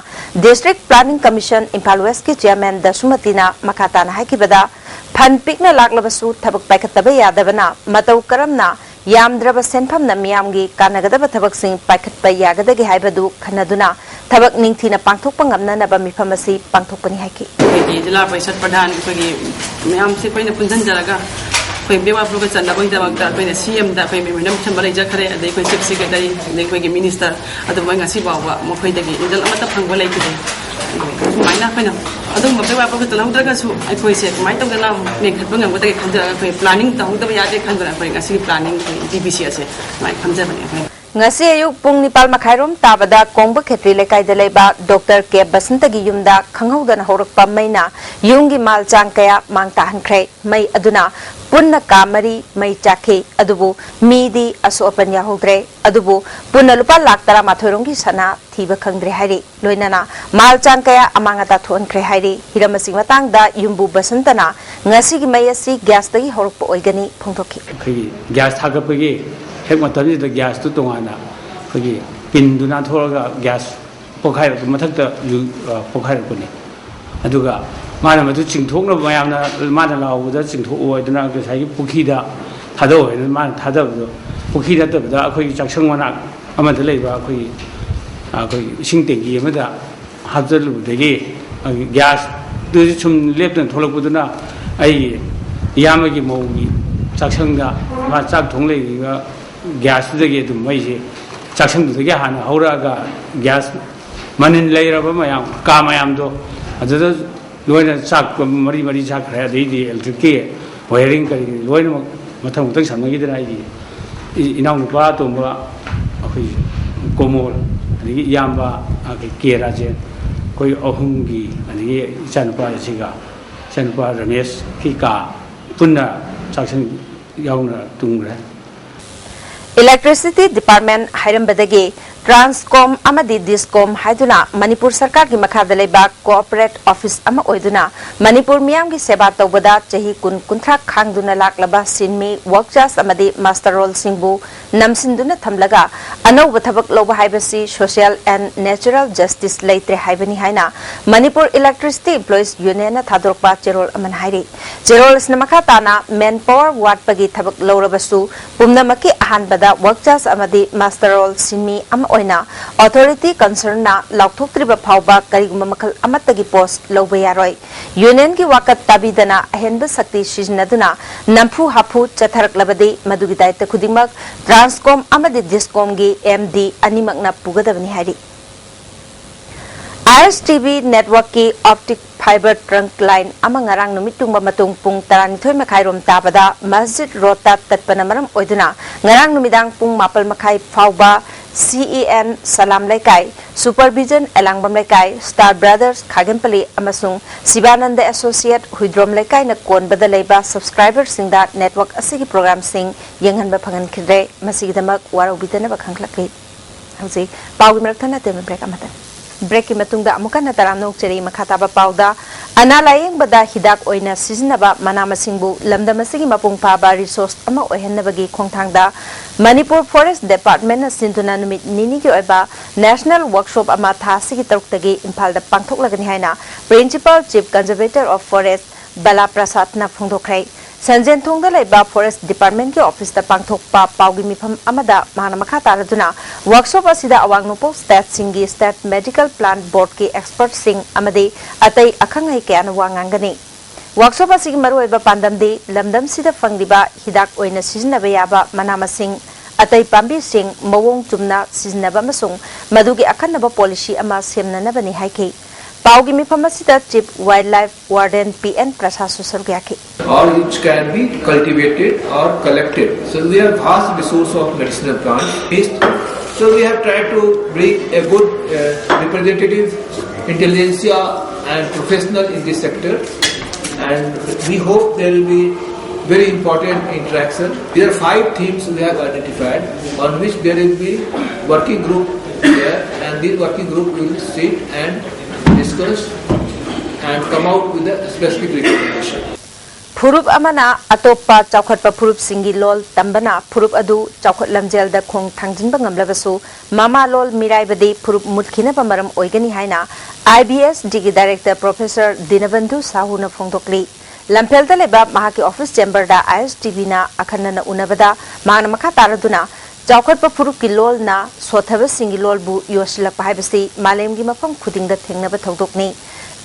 District Planning Commission Imphal Westꯀꯤ chairman ꯗꯁꯨꯃꯇꯤꯅ ꯃꯈꯥ ꯇꯥꯅ ꯍꯥꯏꯈꯤꯕꯗ, fund ꯄꯤꯛꯅ ꯂꯥꯛꯂꯕꯁꯨ ꯊꯕꯛ ꯄꯥꯏꯈꯠꯇꯕ ꯌꯥꯗꯕꯅ ꯃꯇꯧ ꯀꯔꯝꯅ ꯌꯥꯝꯗ꯭ꯔꯕ ꯁꯦꯟꯐꯝꯅ ꯃꯤꯌꯥꯝꯒꯤ ꯀꯥꯟꯅꯒꯗꯕ ꯊꯕꯛꯁꯤꯡ ꯄꯥꯏꯈꯠꯄ ꯌꯥꯒꯗꯒꯦ ꯍꯥꯏꯕꯗꯨ ꯈꯟꯅꯗꯨꯅ ꯊꯕꯛ ꯅꯤꯡꯊꯤꯅ ꯄꯥꯡꯊꯣꯛꯄ ꯉꯝꯅꯅꯕ ꯃꯤꯐꯝ ꯑꯁꯤ ꯄꯥꯡꯊꯣꯛꯄꯅꯤ ꯍꯥꯏꯈꯤ꯫ ꯑꯩꯈꯣꯏꯒꯤ ꯖꯤꯂꯥ ꯄꯔꯤꯁꯠ ꯄ꯭ꯔꯙꯥꯟ ꯑꯩꯈꯣꯏꯒꯤ ꯃꯌꯥꯝꯁꯦ ꯑꯩꯈꯣꯏꯅ ꯄꯨꯟꯁꯤꯟꯖꯔꯒ ꯑꯩꯈꯣꯏ ꯕꯦꯋꯥ ꯄ꯭ꯔꯣꯒ꯭ꯔꯦꯁ ꯆꯠꯅꯕꯒꯤꯗꯃꯛꯇ ꯑꯩꯈꯣꯏꯅ ꯁꯤ ꯑꯦꯝꯗ ꯑꯩꯈꯣꯏ ꯃꯦꯃꯣꯔꯦꯟꯗꯝ ꯄꯤꯁꯟꯕ ꯂꯩꯖꯈ꯭ꯔꯦ, ꯑꯗꯩ ꯑꯩꯈꯣꯏ ꯆꯤꯐ ꯁꯦꯀ꯭ꯔꯦꯇꯔꯤ, ꯑꯗꯩ ꯑꯩꯈꯣꯏꯒꯤ ꯃꯤꯅꯤꯁꯇꯔ, ꯑꯗꯨ ꯃꯣꯏ ꯉꯁꯤ ꯐꯥꯎꯕ ꯃꯈꯣꯏꯗꯒꯤ ꯔꯤꯖꯜ ꯑꯃꯠꯇ ꯐꯪꯕ ꯂꯩꯈꯤꯗꯦ꯫ ꯑꯗꯨ ꯁꯨꯃꯥꯏꯅ ꯑꯩꯈꯣꯏꯅ ꯑꯗꯨꯒꯨꯝꯕ ꯕꯦꯋꯥ ꯄ꯭ꯔꯣꯒ꯭ꯔꯦꯁ ꯆꯠꯍꯧꯗ꯭ꯔꯒꯁꯨ ꯑꯩꯈꯣꯏꯁꯦ ꯀꯃꯥꯏꯅ ꯇꯧꯗꯅ ꯃꯦꯟꯈꯠꯄ ꯉꯝꯒꯗꯒꯦ ꯈꯟꯖꯔꯒ ꯑꯩꯈꯣꯏ ꯄ꯭ꯂꯥꯅꯤꯡ ꯇꯧꯍꯧꯗꯕ ꯌꯥꯗꯦ ꯈꯟꯗꯨꯅ ꯑꯩꯈꯣꯏ ꯉꯁꯤꯒꯤ ꯄ꯭ꯂꯥꯅꯤꯡ ꯑꯩꯈꯣꯏ ꯇꯤ ꯕꯤ ꯁꯤ ꯑꯁꯦ ꯁꯨꯃꯥꯏꯅ ꯈꯟꯖꯕꯅꯦ ꯑꯩꯈꯣꯏꯅ꯫ ꯉꯁꯤ ꯑꯌꯨꯛ ꯄꯨꯡ ꯅꯤꯄꯥꯜ ꯃꯈꯥꯏꯔꯣꯝ ꯇꯥꯕꯗ ꯀꯣꯡꯕ ꯈꯦꯇ꯭ꯔꯤ ꯂꯩꯀꯥꯏꯗ ꯂꯩꯕ ꯗꯣꯛꯇꯔ ꯀꯦ ꯕꯁꯟꯇꯒꯤ ꯌꯨꯝꯗ ꯈꯪꯍꯧꯗꯅ ꯍꯧꯔꯛꯄ ꯃꯩꯅ ꯌꯨꯝꯒꯤ ꯃꯥꯜ ꯆꯥꯡ ꯀꯌꯥ ꯃꯥꯡ ꯇꯥꯍꯟꯈ꯭ꯔꯦ꯫ ꯃꯩ ꯑꯗꯨꯅ ꯄꯨꯟꯅ ꯀꯥ ꯃꯔꯤ ꯃꯩ ꯆꯥꯛꯈꯤ꯫ ꯑꯗꯨꯕꯨ ꯃꯤꯗꯤ ꯑꯁꯣꯛ ꯑꯄꯟ ꯌꯥꯎꯍꯧꯗ꯭ꯔꯦ꯫ ꯑꯗꯨꯕꯨ ꯄꯨꯟꯅ ꯂꯨꯄꯥ ꯂꯥꯈ ꯇꯔꯥꯃꯥꯊꯣꯏ ꯔꯣꯝꯒꯤ ꯁꯅꯥ ꯊꯤꯕ ꯈꯪꯗ꯭ꯔꯦ ꯍꯥꯏꯔꯤ꯫ ꯂꯣꯏꯅꯅ ꯃꯥꯜ ꯆꯥꯡ ꯀꯌꯥ ꯑꯃꯥꯡ ꯑꯇꯥ ꯊꯣꯛꯍꯟꯈ꯭ꯔꯦ ꯍꯥꯏꯔꯤ꯫ ꯍꯤꯔꯝ ꯑꯁꯤꯒꯤ ꯃꯇꯥꯡꯗ ꯌꯨꯝꯕꯨ ꯕꯁꯟꯇꯅ ꯉꯁꯤꯒꯤ ꯃꯩ ꯑꯁꯤ ꯒ꯭ꯌꯥꯁꯇꯒꯤ ꯍꯧꯔꯛꯄ ꯑꯣꯏꯒꯅꯤ ꯐꯣꯡꯗꯣꯛꯈꯤ꯫ ꯑꯩꯈꯣꯏꯒꯤ ꯒ꯭ꯌꯥꯁ ꯊꯥꯒꯠꯄꯒꯤ ꯍꯦꯛ ꯃꯇꯝꯁꯤꯗ ꯒ꯭ꯌꯥꯁꯇꯨ ꯇꯣꯉꯥꯟꯅ ꯑꯩꯈꯣꯏꯒꯤ ꯄꯤꯟꯗꯨ ꯅꯥꯟꯊꯣꯛꯑꯒ ꯒ꯭ꯌꯥꯁ ꯄꯣꯈꯥꯏꯔꯛꯄ ꯃꯊꯛꯇ ꯌꯨ- ꯑ, ꯄꯣꯈꯥꯏꯔꯛꯄꯅꯤ꯫ ꯑꯗꯨꯒ ꯃꯥꯅ ꯃꯗꯨ ꯆꯤꯡꯊꯣꯛꯅꯕ ꯃꯌꯥꯝꯅ ꯃꯥꯅ ꯂꯥꯎꯕꯗ ꯆꯤꯡꯊꯣꯛꯑꯣ ꯍꯥꯏꯗꯅ ꯉꯁꯥꯏꯒꯤ ꯄꯨꯈ꯭ꯔꯤꯗ ꯊꯥꯗꯧ ꯍꯥꯏꯗꯅ ꯃꯥꯅ ꯊꯥꯗꯕꯗꯣ ꯄꯨꯈ꯭ꯔꯤ ꯅꯠꯇꯕꯗ ꯑꯩꯈꯣꯏꯒꯤ ꯆꯥꯛꯁꯪ ꯃꯅꯥꯛ ꯑꯃꯗ ꯂꯩꯕ ꯑꯩꯈꯣꯏꯒꯤ ꯑꯩꯈꯣꯏꯒꯤ ꯏꯁꯤꯡ ꯇꯦꯡꯀꯤ ꯑꯃꯗ ꯍꯥꯞꯆꯜꯂꯨꯕꯗꯒꯤ ꯒ꯭ꯌꯥꯁꯇꯨ ꯁꯨꯝ ꯂꯦꯞꯇꯅ ꯊꯣꯛꯂꯛꯄꯗꯨꯅ ꯑꯩꯒꯤ ꯏꯌꯥꯝꯕꯒꯤ ꯃꯧꯒꯤ ꯆꯥꯛꯁꯪꯗ ꯃꯥ ꯆꯥꯛ ꯊꯣꯡ ꯂꯩꯔꯤꯕ ꯒ꯭ꯌꯥꯁꯇꯨꯗꯒꯤ ꯑꯗꯨꯝ ꯃꯩꯁꯦ ꯆꯥꯛꯁꯪꯗꯨꯗꯒꯤ ꯍꯥꯟꯅ ꯍꯧꯔꯛꯑꯒ ꯒ꯭ꯌꯥꯁ ꯃꯅꯤꯟ ꯂꯩꯔꯕ ꯃꯌꯥꯝ ꯀꯥ ꯃꯌꯥꯝꯗꯣ ꯑꯗꯨꯗ ꯂꯣꯏꯅ ꯆꯥꯛ ꯃꯔꯤ ꯃꯔꯤ ꯆꯥꯛꯈ꯭ꯔꯦ꯫ ꯑꯗꯩꯗꯤ ꯏꯂꯦꯛꯇ꯭ꯔꯤꯛꯀꯤ ꯋꯥꯌꯔꯤꯡ ꯀꯔꯤ ꯀꯔꯤ ꯂꯣꯏꯅꯃꯛ ꯃꯊꯪ ꯃꯊꯪ ꯁꯝꯅꯈꯤꯗꯅ ꯑꯩꯒꯤ ꯏ- ꯏꯅꯥꯎꯅꯨꯄꯥ ꯑꯇꯣꯝꯕ ꯑꯩꯈꯣꯏ ꯀꯣꯃꯣꯜ ꯑꯗꯒꯤ ꯏꯌꯥꯝꯕ ꯑꯩꯈꯣꯏ ꯀꯦ ꯔꯥꯖꯦꯟ ꯑꯩꯈꯣꯏ ꯑꯍꯨꯝꯒꯤ ꯑꯗꯒꯤ ꯏꯆꯥꯅꯨꯄꯥ ꯑꯁꯤꯒ ꯏꯆꯥꯅꯨꯄꯥ ꯔꯃꯦꯁꯀꯤ ꯀꯥ ꯄꯨꯟꯅ ꯆꯥꯛꯁꯪ ꯌꯥꯎꯅ ꯇꯨꯝꯈ꯭ꯔꯦ꯫ Electricity Department ꯍꯥꯏꯔꯝꯕꯗꯒꯤ ꯇ꯭ꯔꯥꯟꯁꯀꯣꯝ ꯑꯃꯗꯤ ꯗꯤꯁꯀꯣꯝ ꯍꯥꯏꯗꯨꯅ ꯃꯅꯤꯄꯨꯔ ꯁꯔꯀꯥꯔꯒꯤ ꯃꯈꯥꯗ ꯂꯩꯕ ꯀꯣꯑꯣꯄꯔꯦꯠ ꯑꯣꯐꯤꯁ ꯑꯃ ꯑꯣꯏꯗꯨꯅ ꯃꯅꯤꯄꯨꯔ ꯃꯤꯌꯥꯝꯒꯤ ꯁꯦꯕꯥ ꯇꯧꯕꯗ ꯆꯍꯤ ꯀꯨꯟ ꯀꯨꯟꯊ꯭ꯔꯥ ꯈꯥꯡꯗꯨꯅ ꯂꯥꯛꯂꯕ ꯁꯤꯟꯃꯤ, ꯋꯥꯛꯆꯥꯁ ꯑꯃꯗꯤ ꯃꯥꯁꯇꯔ ꯔꯣꯜꯁꯤꯡꯕꯨ ꯅꯝꯁꯤꯟꯗꯨꯅ ꯊꯝꯂꯒ ꯑꯅꯧꯕ ꯊꯕꯛ ꯂꯧꯕ ꯍꯥꯏꯕꯁꯤ social and natural justice ꯂꯩꯇ꯭ꯔꯦ ꯍꯥꯏꯕꯅꯤ ꯍꯥꯏꯅ ꯃꯅꯤꯄꯨꯔ Electricity Employees Unionꯅ ꯊꯥꯗꯣꯔꯛꯄ ꯆꯦꯔꯣꯜ ꯑꯃꯅ ꯍꯥꯏꯔꯤ꯫ ꯆꯦꯔꯣꯜ ꯑꯁꯤꯅ ꯃꯈꯥ ꯇꯥꯅ ꯃꯦꯟ ꯄꯥꯋꯔ ꯋꯥꯠꯄꯒꯤ ꯊꯕꯛ ꯂꯧꯔꯕꯁꯨ ꯄꯨꯝꯅꯃꯛꯀꯤ ꯑꯍꯥꯟꯕꯗ ꯋꯥꯛꯆꯥꯁ ꯑꯃꯗꯤ ꯃꯥꯁꯇꯔ ꯔꯣꯜ ꯁꯤꯟꯃꯤ ꯑꯃ ꯑꯣꯏꯅ authority concernꯅ ꯂꯥꯎꯊꯣꯛꯇ꯭ꯔꯤꯕ ꯐꯥꯎꯕ ꯀꯔꯤꯒꯨꯝꯕ ꯃꯈꯜ ꯑꯃꯠꯇꯒꯤ post ꯂꯧꯕ ꯌꯥꯔꯣꯏ꯫ Unionꯒꯤ ꯋꯥꯀꯠ ꯇꯥꯕꯤꯗꯅ ꯑꯍꯦꯟꯕ ꯁꯛꯇꯤ ꯁꯤꯖꯤꯟꯅꯗꯨꯅ ꯅꯝꯐꯨ ꯍꯥꯐꯨ ꯆꯠꯊꯔꯛꯂꯕꯗꯤ ꯃꯗꯨꯒꯤ ꯗꯥꯏꯇ ꯈꯨꯗꯤꯡꯃꯛ Transcom ꯑꯃꯗꯤ DISCOMꯒꯤ MD ꯑꯅꯤꯃꯛꯅ ꯄꯨꯒꯗꯕꯅꯤ ꯍꯥꯏꯔꯤ꯫ ISTV networkꯀꯤ optic fiber trunk line ꯑꯃ ꯉꯔꯥꯡ ꯅꯨꯃꯤꯠ ꯇꯨꯡꯕ ꯃꯇꯨꯡ ꯄꯨꯡ ꯇꯔꯥꯅꯤꯊꯣꯏ ꯃꯈꯥꯏꯔꯣꯝ ꯇꯥꯕꯗ ꯃꯁꯖꯤꯗ ꯔꯣꯗꯇ ꯇꯠꯄꯅ ꯃꯔꯝ ꯑꯣꯏꯗꯨꯅ ꯉꯔꯥꯡ ꯅꯨꯃꯤꯗꯥꯡ ꯄꯨꯡ ꯃꯥꯄꯜ ꯃꯈꯥꯏ ꯐꯥꯎꯕ CEN ꯁꯂꯥꯝ ꯂꯩꯀꯥꯏ, Supervision ꯑꯦꯂꯥꯡꯕꯝ ꯂꯩꯀꯥꯏ, Star Brothers ꯈꯥꯒꯦꯝꯄꯂꯤ ꯑꯃꯁꯨꯡ ꯁꯤꯕꯥꯅꯟꯗ Associate ꯍꯨꯏꯗ꯭ꯔꯣꯝ ꯂꯩꯀꯥꯏꯅ ꯀꯣꯟꯕꯗ ꯂꯩꯕ subscriberꯁꯤꯡꯗ network ꯑꯁꯤꯒꯤ programꯁꯤꯡ ꯌꯦꯡꯍꯟꯕ ꯐꯪꯍꯟꯈꯤꯗ꯭ꯔꯦ꯫ ꯃꯁꯤꯒꯤꯗꯃꯛ ꯋꯥꯔꯧꯕꯤꯗꯅꯕ ꯈꯪꯂꯛꯂꯤ꯫ ꯍꯧꯖꯤꯛ ꯄꯥꯎꯒꯤ ꯃꯔꯛ ꯊꯠꯅ ꯑꯇꯦꯟꯕ break ꯑꯃꯇꯪ꯫ Breakꯀꯤ ꯃꯇꯨꯡꯗ ꯑꯃꯨꯛ ꯍꯟꯅ ꯇꯔꯥꯝꯅ ꯑꯣꯛꯆꯔꯤ꯫ ꯃꯈꯥ ꯇꯥꯕ ꯄꯥꯎꯗ, ꯑꯅꯥ ꯂꯥꯌꯦꯡꯕꯗ ꯍꯤꯗꯥꯛ ꯑꯣꯏꯅ ꯁꯤꯖꯤꯟꯅꯕ ꯃꯅꯥ ꯃꯁꯤꯡꯕꯨ ꯂꯝꯗꯝ ꯑꯁꯤꯒꯤ ꯃꯄꯨꯡ ꯐꯥꯕ resource ꯑꯃ ꯑꯣꯏꯍꯟꯅꯕꯒꯤ ꯈꯣꯡꯊꯥꯡꯗ ꯃꯅꯤꯄꯨꯔ Forest Departmentꯅ ꯁꯤꯟꯗꯨꯅ ꯅꯨꯃꯤꯠ ꯅꯤꯅꯤꯒꯤ ꯑꯣꯏꯕ national workshop ꯑꯃ ꯊꯥ ꯑꯁꯤꯒꯤ ꯇꯔꯨꯛꯇꯒꯤ ꯏꯝꯐꯥꯜꯗ ꯄꯥꯡꯊꯣꯛꯂꯒꯅꯤ ꯍꯥꯏꯅ Principal Chief Conservator of Forest ꯕꯂꯥ ꯄ꯭ꯔꯁꯥꯗꯅ ꯐꯣꯡꯗꯣꯛꯈ꯭ꯔꯦ꯫ ꯁꯟꯖꯦꯟꯊꯣꯡꯗ ꯂꯩꯕ Forest Departmentꯀꯤ officeꯇ ꯄꯥꯡꯊꯣꯛꯄ ꯄꯥꯎꯒꯤ ꯃꯤꯐꯝ ꯑꯃꯗ ꯃꯍꯥꯛꯅ ꯃꯈꯥ ꯇꯥꯔꯗꯨꯅ, workshop ꯑꯁꯤꯗ ꯑꯋꯥꯡ ꯅꯣꯡꯄꯣꯛ stateꯁꯤꯡꯒꯤ State Medical Plant Boardꯀꯤ expertꯁꯤꯡ ꯑꯃꯗꯤ ꯑꯇꯩ ꯑꯈꯪ ꯑꯍꯩ ꯀꯌꯥꯅ ꯋꯥ ꯉꯥꯡꯒꯅꯤ꯫ Workshop ꯑꯁꯤꯒꯤ ꯃꯔꯨꯑꯣꯏꯕ ꯄꯥꯟꯗꯝꯗꯤ ꯂꯝꯗꯝꯁꯤꯗ ꯐꯪꯂꯤꯕ ꯍꯤꯗꯥꯛ ꯑꯣꯏꯅ ꯁꯤꯖꯤꯟꯅꯕ ꯌꯥꯕ ꯃꯅꯥ ꯃꯁꯤꯡ, ꯑꯇꯩ ꯄꯥꯝꯕꯤꯁꯤꯡ ꯃꯑꯣꯡ ꯆꯨꯝꯅ ꯁꯤꯖꯤꯟꯅꯕ ꯑꯃꯁꯨꯡ ꯃꯗꯨꯒꯤ ꯑꯈꯟꯅꯕ policy ꯑꯃ ꯁꯦꯝꯅꯅꯕꯅꯤ ꯍꯥꯏꯈꯤ꯫ ꯄꯥꯎꯒꯤ ꯃꯤꯐꯝ ꯑꯁꯤꯗ Chief Wildlife Warden P N ꯄ꯭ꯔꯁꯥꯗꯁꯨ ꯁꯔꯨꯛ ꯌꯥꯈꯤ꯫ Or which can be cultivated or collected. So we have vast resource of medicinal plants. So we have tried to bring a good uh, representative intelligentsia and professional in this sector, and we hope there will be very important interaction. There are five themes we have identified on which there will be working group there, and this working group will sit and discuss and come out with a specific recommendation. ꯐꯨꯔꯨꯞ ꯑꯃꯅ ꯑꯇꯣꯞꯄ ꯆꯥꯎꯈꯠꯄ ꯐꯨꯔꯨꯞꯁꯤꯡꯒꯤ ꯂꯣꯜ ꯇꯝꯕꯅ ꯐꯨꯔꯨꯞ ꯑꯗꯨ ꯆꯥꯎꯈꯠ ꯂꯝꯖꯦꯜꯗ ꯈꯣꯡ ꯊꯥꯡꯖꯤꯟꯕ ꯉꯝꯂꯕꯁꯨ, ꯃꯃꯥ ꯂꯣꯜ ꯃꯤꯔꯥꯏꯕꯗꯤ ꯐꯨꯔꯨꯞ ꯃꯨꯠꯈꯤꯅꯕ ꯃꯔꯝ ꯑꯣꯏꯒꯅꯤ ꯍꯥꯏꯅ IBSDꯒꯤ director professor ꯗꯤꯅꯕꯟꯙꯨ ꯁꯥꯍꯨꯅ ꯐꯣꯡꯗꯣꯛꯂꯤ꯫ ꯂꯝꯐꯦꯜꯗ ꯂꯩꯕ ꯃꯍꯥꯛꯀꯤ office chamberꯗ ISTVꯅ ꯑꯈꯟꯅꯅ ꯎꯅꯕꯗ ꯃꯍꯥꯛꯅ ꯃꯈꯥ ꯇꯥꯔꯗꯨꯅ, ꯆꯥꯎꯈꯠꯄ ꯐꯨꯔꯨꯞꯀꯤ ꯂꯣꯜꯅ ꯁꯣꯠꯊꯕꯁꯤꯡꯒꯤ ꯂꯣꯜꯕꯨ ꯌꯣꯠꯁꯤꯜꯂꯛꯄ ꯍꯥꯏꯕꯁꯤ ꯃꯥꯂꯦꯝꯒꯤ ꯃꯐꯝ ꯈꯨꯗꯤꯡꯗ ꯊꯦꯡꯅꯕ ꯊꯧꯗꯣꯛꯅꯤ꯫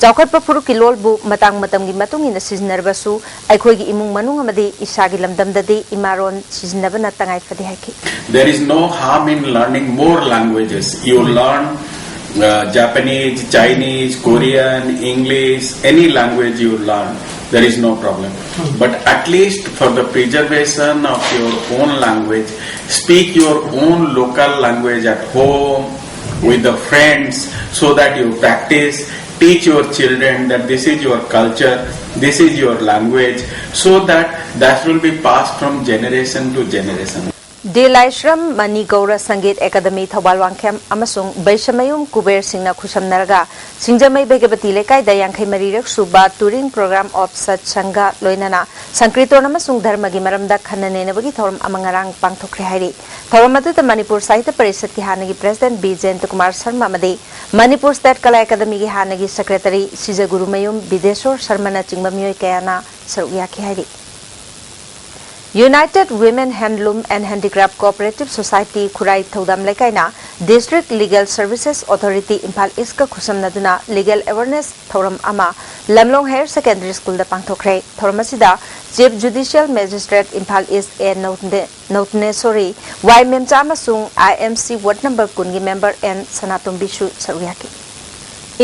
ꯆꯥꯎꯈꯠꯄ ꯐꯨꯔꯨꯞꯀꯤ ꯂꯣꯜꯕꯨ ꯃꯇꯥꯡ ꯃꯇꯝꯒꯤ ꯃꯇꯨꯡ ꯏꯟꯅ ꯁꯤꯖꯤꯟꯅꯔꯕꯁꯨ, ꯑꯩꯈꯣꯏꯒꯤ ꯏꯃꯨꯡ ꯃꯅꯨꯡ ꯑꯃꯗꯤ ꯏꯁꯥꯒꯤ ꯂꯝꯗꯝꯗꯗꯤ ꯏꯃꯥꯔꯣꯟ ꯁꯤꯖꯤꯟꯅꯕꯅ ꯇꯉꯥꯏ ꯐꯗꯦ ꯍꯥꯏꯈꯤ꯫ There is no harm in learning more languages. You learn uh, Japanese, Chinese, Korean, English, any language you learn, there is no problem. But at least for the preservation of your own language, speak your own local language at home, with the friends, so that you practice, teach your children that this is your culture, this is your language, so that that will be passed from generation to generation. The Laishram Mani Gaur Sangeet academy Thoibal Wangkhem ꯑꯃꯁꯨꯡ ꯕꯩꯁꯃꯌꯨꯝ ꯀꯨꯕꯦꯔ ꯁꯤꯡꯅ ꯈꯨꯠꯁꯝꯅꯔꯒ ꯁꯤꯡꯖꯃꯩ ꯚꯦꯒꯕꯇꯤ ꯂꯩꯀꯥꯏꯗ ꯌꯥꯡꯈꯩ ꯃꯔꯤꯔꯛ ꯁꯨꯕ Touring Program of Satsanga ꯂꯣꯏꯅꯅ ꯁꯪꯀ꯭ꯔꯤꯇꯣꯟ ꯑꯃꯁꯨꯡ ꯙꯔꯃꯒꯤ ꯃꯔꯝꯗ ꯈꯟꯅ ꯅꯩꯅꯕꯒꯤ ꯊꯧꯔꯝ ꯑꯃ ꯉꯔꯥꯡ ꯄꯥꯡꯊꯣꯛꯈ꯭ꯔꯦ ꯍꯥꯏꯔꯤ꯫ ꯊꯧꯔꯝ ꯑꯗꯨꯗ ꯃꯅꯤꯄꯨꯔ ꯁꯥꯍꯤꯇ꯭ꯌ ꯄꯔꯤꯁꯠꯀꯤ ꯍꯥꯟꯅꯒꯤ ꯄ꯭ꯔꯦꯁꯤꯗꯦꯟꯠ ꯕꯤ ꯖꯌꯟꯇ ꯀꯨꯃꯥꯔ ꯁꯔꯃ ꯑꯃꯗꯤ ꯃꯅꯤꯄꯨꯔ ꯁ꯭ꯇꯦꯠ ꯀꯂꯥ ꯑꯦꯀꯥꯗꯃꯤꯒꯤ ꯍꯥꯟꯅꯒꯤ ꯁꯦꯀ꯭ꯔꯦꯇꯔꯤ ꯁꯤꯖꯒꯨꯔꯨꯃꯌꯨꯝ ꯕꯤꯗꯦꯁꯣꯔ ꯁꯔꯃꯅꯆꯤꯡꯕ ꯃꯤꯑꯣꯏ ꯀꯌꯥꯅ ꯁꯔꯨꯛ ꯌꯥꯈꯤ ꯍꯥꯏꯔꯤ꯫ United Women Handloom and Handicraft Cooperative Society ꯈꯨꯔꯥꯏ ꯊꯧꯗꯥꯝ ꯂꯩꯀꯥꯏꯅ District Legal Services Authority Imphal ꯏꯁꯀ ꯈꯨꯠꯁꯝꯅꯗꯨꯅ legal awareness ꯊꯧꯔꯝ ꯑꯃ ꯂꯝꯂꯣꯡ Higher Secondary Schoolꯗ ꯄꯥꯡꯊꯣꯛꯈ꯭ꯔꯦ꯫ ꯊꯧꯔꯝ ꯑꯁꯤꯗ Chief Judicial Magistrate ꯏꯝꯐꯥꯜ ꯏꯁ ꯑꯦ ꯅꯧꯇꯅꯦ-, ꯅꯧꯇꯅꯦꯁꯣꯔꯤ, ꯋꯥꯏ ꯃꯦꯝꯆꯥ ꯑꯃꯁꯨꯡ ꯑꯥꯏ ꯑꯦꯝ ꯁꯤ ward number ꯀꯨꯟꯒꯤ member ꯑꯦꯟ ꯁꯅꯥꯇꯣꯝꯕꯤꯁꯨ ꯁꯔꯨꯛ ꯌꯥꯈꯤ꯫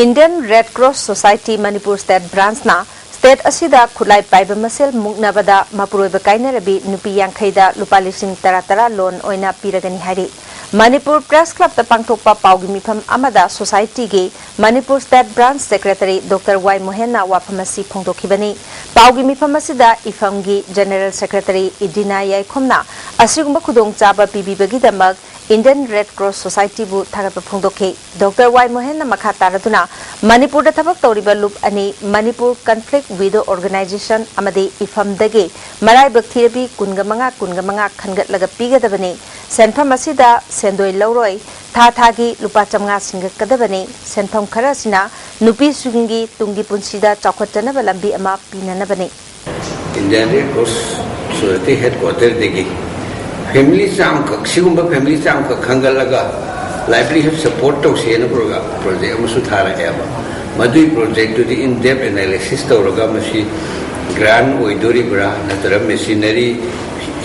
Indian Red Cross Society Manipur State Branchꯅ state ꯑꯁꯤꯗ ꯈꯨꯠꯂꯥꯏ ꯄꯥꯏꯕ ꯃꯁꯦꯜ ꯃꯨꯛꯅꯕꯗ ꯃꯄꯨꯔꯣꯏꯕ ꯀꯥꯏꯅꯔꯕꯤ ꯅꯨꯄꯤ ꯌꯥꯡꯈꯩꯗ ꯂꯨꯄꯥ ꯂꯤꯁꯤꯡ ꯇꯔꯥ ꯇꯔꯥ loan ꯑꯣꯏꯅ ꯄꯤꯔꯒꯅꯤ ꯍꯥꯏꯔꯤ꯫ ꯃꯅꯤꯄꯨꯔ Press Clubꯇ ꯄꯥꯡꯊꯣꯛꯄ ꯄꯥꯎꯒꯤ ꯃꯤꯐꯝ ꯑꯃꯗ Societyꯒꯤ Manipur State Branch Secretary Doctor ꯋꯥꯏ ꯃꯣꯍꯦꯟꯅ ꯋꯥꯐꯝ ꯑꯁꯤ ꯐꯣꯡꯗꯣꯛꯈꯤꯕꯅꯤ꯫ ꯄꯥꯎꯒꯤ ꯃꯤꯐꯝ ꯑꯁꯤꯗ ꯏꯐꯝꯒꯤ General Secretary ꯏꯗꯤꯅꯥ ꯌꯥꯏꯈꯣꯝꯅ ꯑꯁꯤꯒꯨꯝꯕ ꯈꯨꯗꯣꯡꯆꯥꯕ ꯄꯤꯕꯤꯕꯒꯤꯗꯃꯛ Indian Red Cross Societyꯕꯨ ꯊꯥꯒꯠꯄ ꯐꯣꯡꯗꯣꯛꯈꯤ꯫ ꯗꯣꯛꯇꯔ ꯋꯥꯏ ꯃꯣꯍꯦꯟꯅ ꯃꯈꯥ ꯇꯥꯔꯗꯨꯅ ꯃꯅꯤꯄꯨꯔꯗ ꯊꯕꯛ ꯇꯧꯔꯤꯕ ꯂꯨꯞ ꯑꯅꯤ, Manipur Conflict Widow Organization ꯑꯃꯗꯤ ꯏꯐꯝꯗꯒꯤ ꯃꯔꯥꯏꯕꯛ ꯊꯤꯔꯕꯤ ꯀꯨꯟꯒ ꯃꯉꯥ, ꯀꯨꯟꯒ ꯃꯉꯥ ꯈꯟꯒꯠꯂꯒ ꯄꯤꯒꯗꯕꯅꯤ꯫ ꯁꯦꯟꯐꯝ ꯑꯁꯤꯗ ꯁꯦꯟꯗꯣꯏ ꯂꯧꯔꯣꯏ꯫ ꯊꯥ ꯊꯥꯒꯤ ꯂꯨꯄꯥ ꯆꯥꯝꯃꯉꯥ ꯁꯤꯡꯒꯠꯀꯗꯕꯅꯤ꯫ ꯁꯦꯟꯐꯝ ꯈꯔ ꯑꯁꯤꯅ ꯅꯨꯄꯤꯁꯤꯡꯒꯤ ꯇꯨꯡꯒꯤ ꯄꯨꯟꯁꯤꯗ ꯆꯥꯎꯈꯠꯆꯅꯕ ꯂꯝꯕꯤ ꯑꯃ ꯄꯤꯅꯅꯕꯅꯤ꯫ Indian Red Cross Society headquarterꯗꯒꯤ ꯐꯦꯃꯤꯂꯤ ꯆꯥꯝꯈꯛ, ꯁꯤꯒꯨꯝꯕ ꯐꯦꯃꯤꯂꯤ ꯆꯥꯝꯈꯛ ꯈꯟꯒꯠꯂꯒ livelihood support ꯇꯧꯁꯦꯅ ꯄ꯭ꯔꯣꯒ꯭ꯔꯥꯝ, ꯄ꯭ꯔꯣꯖꯦꯛ ꯑꯃꯁꯨ ꯊꯥꯔꯛꯑꯦꯕ꯫ ꯃꯗꯨꯒꯤ ꯄ꯭ꯔꯣꯖꯦꯛꯇꯨꯗꯤ in depth analysis ꯇꯧꯔꯒ ꯃꯁꯤ grant ꯑꯣꯏꯗꯣꯔꯤꯕ꯭ꯔꯥ ꯅꯠꯇ꯭ꯔꯒ machinery,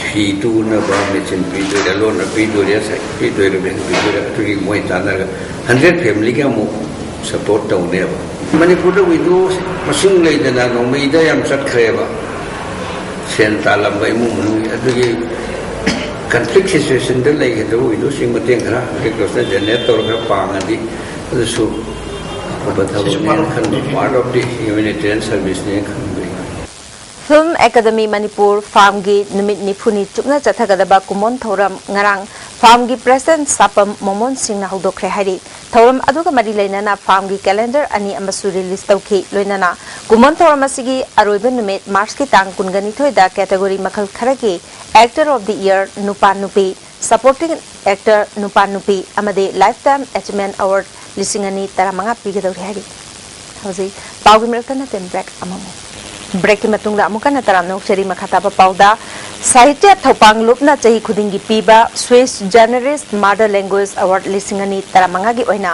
ꯐꯤ ꯇꯨꯅꯕ machine ꯄꯤꯗꯣꯏꯔꯥ, ꯂꯣꯟꯅ ꯄꯤꯗꯣꯏꯔꯥ, ꯁꯥꯏꯀꯜ ꯄꯤꯗꯣꯏꯔꯥ, van ꯄꯤꯗꯣꯏꯔꯥ, ꯑꯗꯨꯒꯤ ꯃꯣꯏ ꯇꯥꯟꯅꯔꯒ hundred familyꯒꯤ ꯑꯃꯨꯛ support ꯇꯧꯅꯦꯕ꯫ ꯃꯅꯤꯄꯨꯔꯗ widow ꯃꯁꯤꯡ ꯂꯩꯗꯅ ꯅꯣꯡꯃꯩꯗ ꯌꯥꯝ ꯆꯠꯈ꯭ꯔꯦꯕ꯫ ꯁꯦꯟ ꯇꯥꯜꯂꯝꯕ ꯏꯃꯨꯡ ꯃꯅꯨꯡꯒꯤ ꯑꯗꯨꯒꯤ conflict situationꯗ ꯂꯩꯒꯗꯕ widowꯁꯤꯡ ꯃꯇꯦꯡ ꯈꯔ resource generate ꯇꯧꯔꯒ ꯄꯥꯡꯉꯗꯤ ꯑꯗꯨꯁꯨ ꯑꯐꯕ ꯊꯕꯛꯅꯦꯅ ꯈꯟꯕ, part of the humanitarian serviceꯅꯦꯅ ꯈꯟꯕ꯫ Film Academy Manipur ꯐꯥꯝꯒꯤ ꯅꯨꯃꯤꯠ ꯅꯤꯐꯨꯅꯤ ꯆꯨꯞꯅ ꯆꯠꯊꯒꯗꯕ ꯀꯨꯝꯑꯣꯟ ꯊꯧꯔꯝ ꯉꯔꯥꯡ ꯐꯥꯝꯒꯤ president ꯁꯥꯄꯝ ꯃꯣꯃꯣꯟ ꯁꯤꯡꯅ ꯍꯧꯗꯣꯛꯈ꯭ꯔꯦ ꯍꯥꯏꯔꯤ꯫ ꯊꯧꯔꯝ ꯑꯗꯨꯒ ꯃꯔꯤ ꯂꯩꯅꯅ ꯐꯥꯝꯒꯤ calendar ꯑꯅꯤ ꯑꯃꯁꯨ release ꯇꯧꯈꯤ꯫ ꯂꯣꯏꯅꯅ ꯀꯨꯝꯑꯣꯟ ꯊꯧꯔꯝ ꯑꯁꯤꯒꯤ ꯑꯔꯣꯏꯕ ꯅꯨꯃꯤꯠ Marchꯀꯤ ꯇꯥꯡ ꯀꯨꯟꯒꯅꯤꯊꯣꯏꯗ category ꯃꯈꯜ ꯈꯔꯒꯤ Actor of the Year ꯅꯨꯄꯥ ꯅꯨꯄꯤ, Supporting Actor ꯅꯨꯄꯥ ꯅꯨꯄꯤ ꯑꯃꯗꯤ Lifetime Achievement Award ꯂꯤꯁꯤꯡ ꯑꯅꯤ ꯇꯔꯥꯃꯉꯥ ꯄꯤꯒꯗꯧꯔꯤ ꯍꯥꯏꯔꯤ꯫ ꯍꯧꯖꯤꯛ ꯄꯥꯎꯒꯤ ꯃꯔꯛꯇ ꯅꯠꯇꯦ, break ꯑꯃꯃꯨꯛ꯫ Breakꯀꯤ ꯃꯇꯨꯡꯗ ꯑꯃꯨꯛ ꯍꯟꯅ ꯇꯔꯥꯝꯅ ꯑꯣꯛꯆꯔꯤ꯫ ꯃꯈꯥ ꯇꯥꯕ ꯄꯥꯎꯗ, ꯁꯥꯍꯤꯇ꯭ꯌ ꯊꯧꯄꯥꯡ ꯂꯨꯞꯅ ꯆꯍꯤ ꯈꯨꯗꯤꯡꯒꯤ ꯄꯤꯕ Swiss Journalist Mother Language Award ꯂꯤꯁꯤꯡ ꯑꯅꯤ ꯇꯔꯥꯃꯉꯥꯒꯤ ꯑꯣꯏꯅ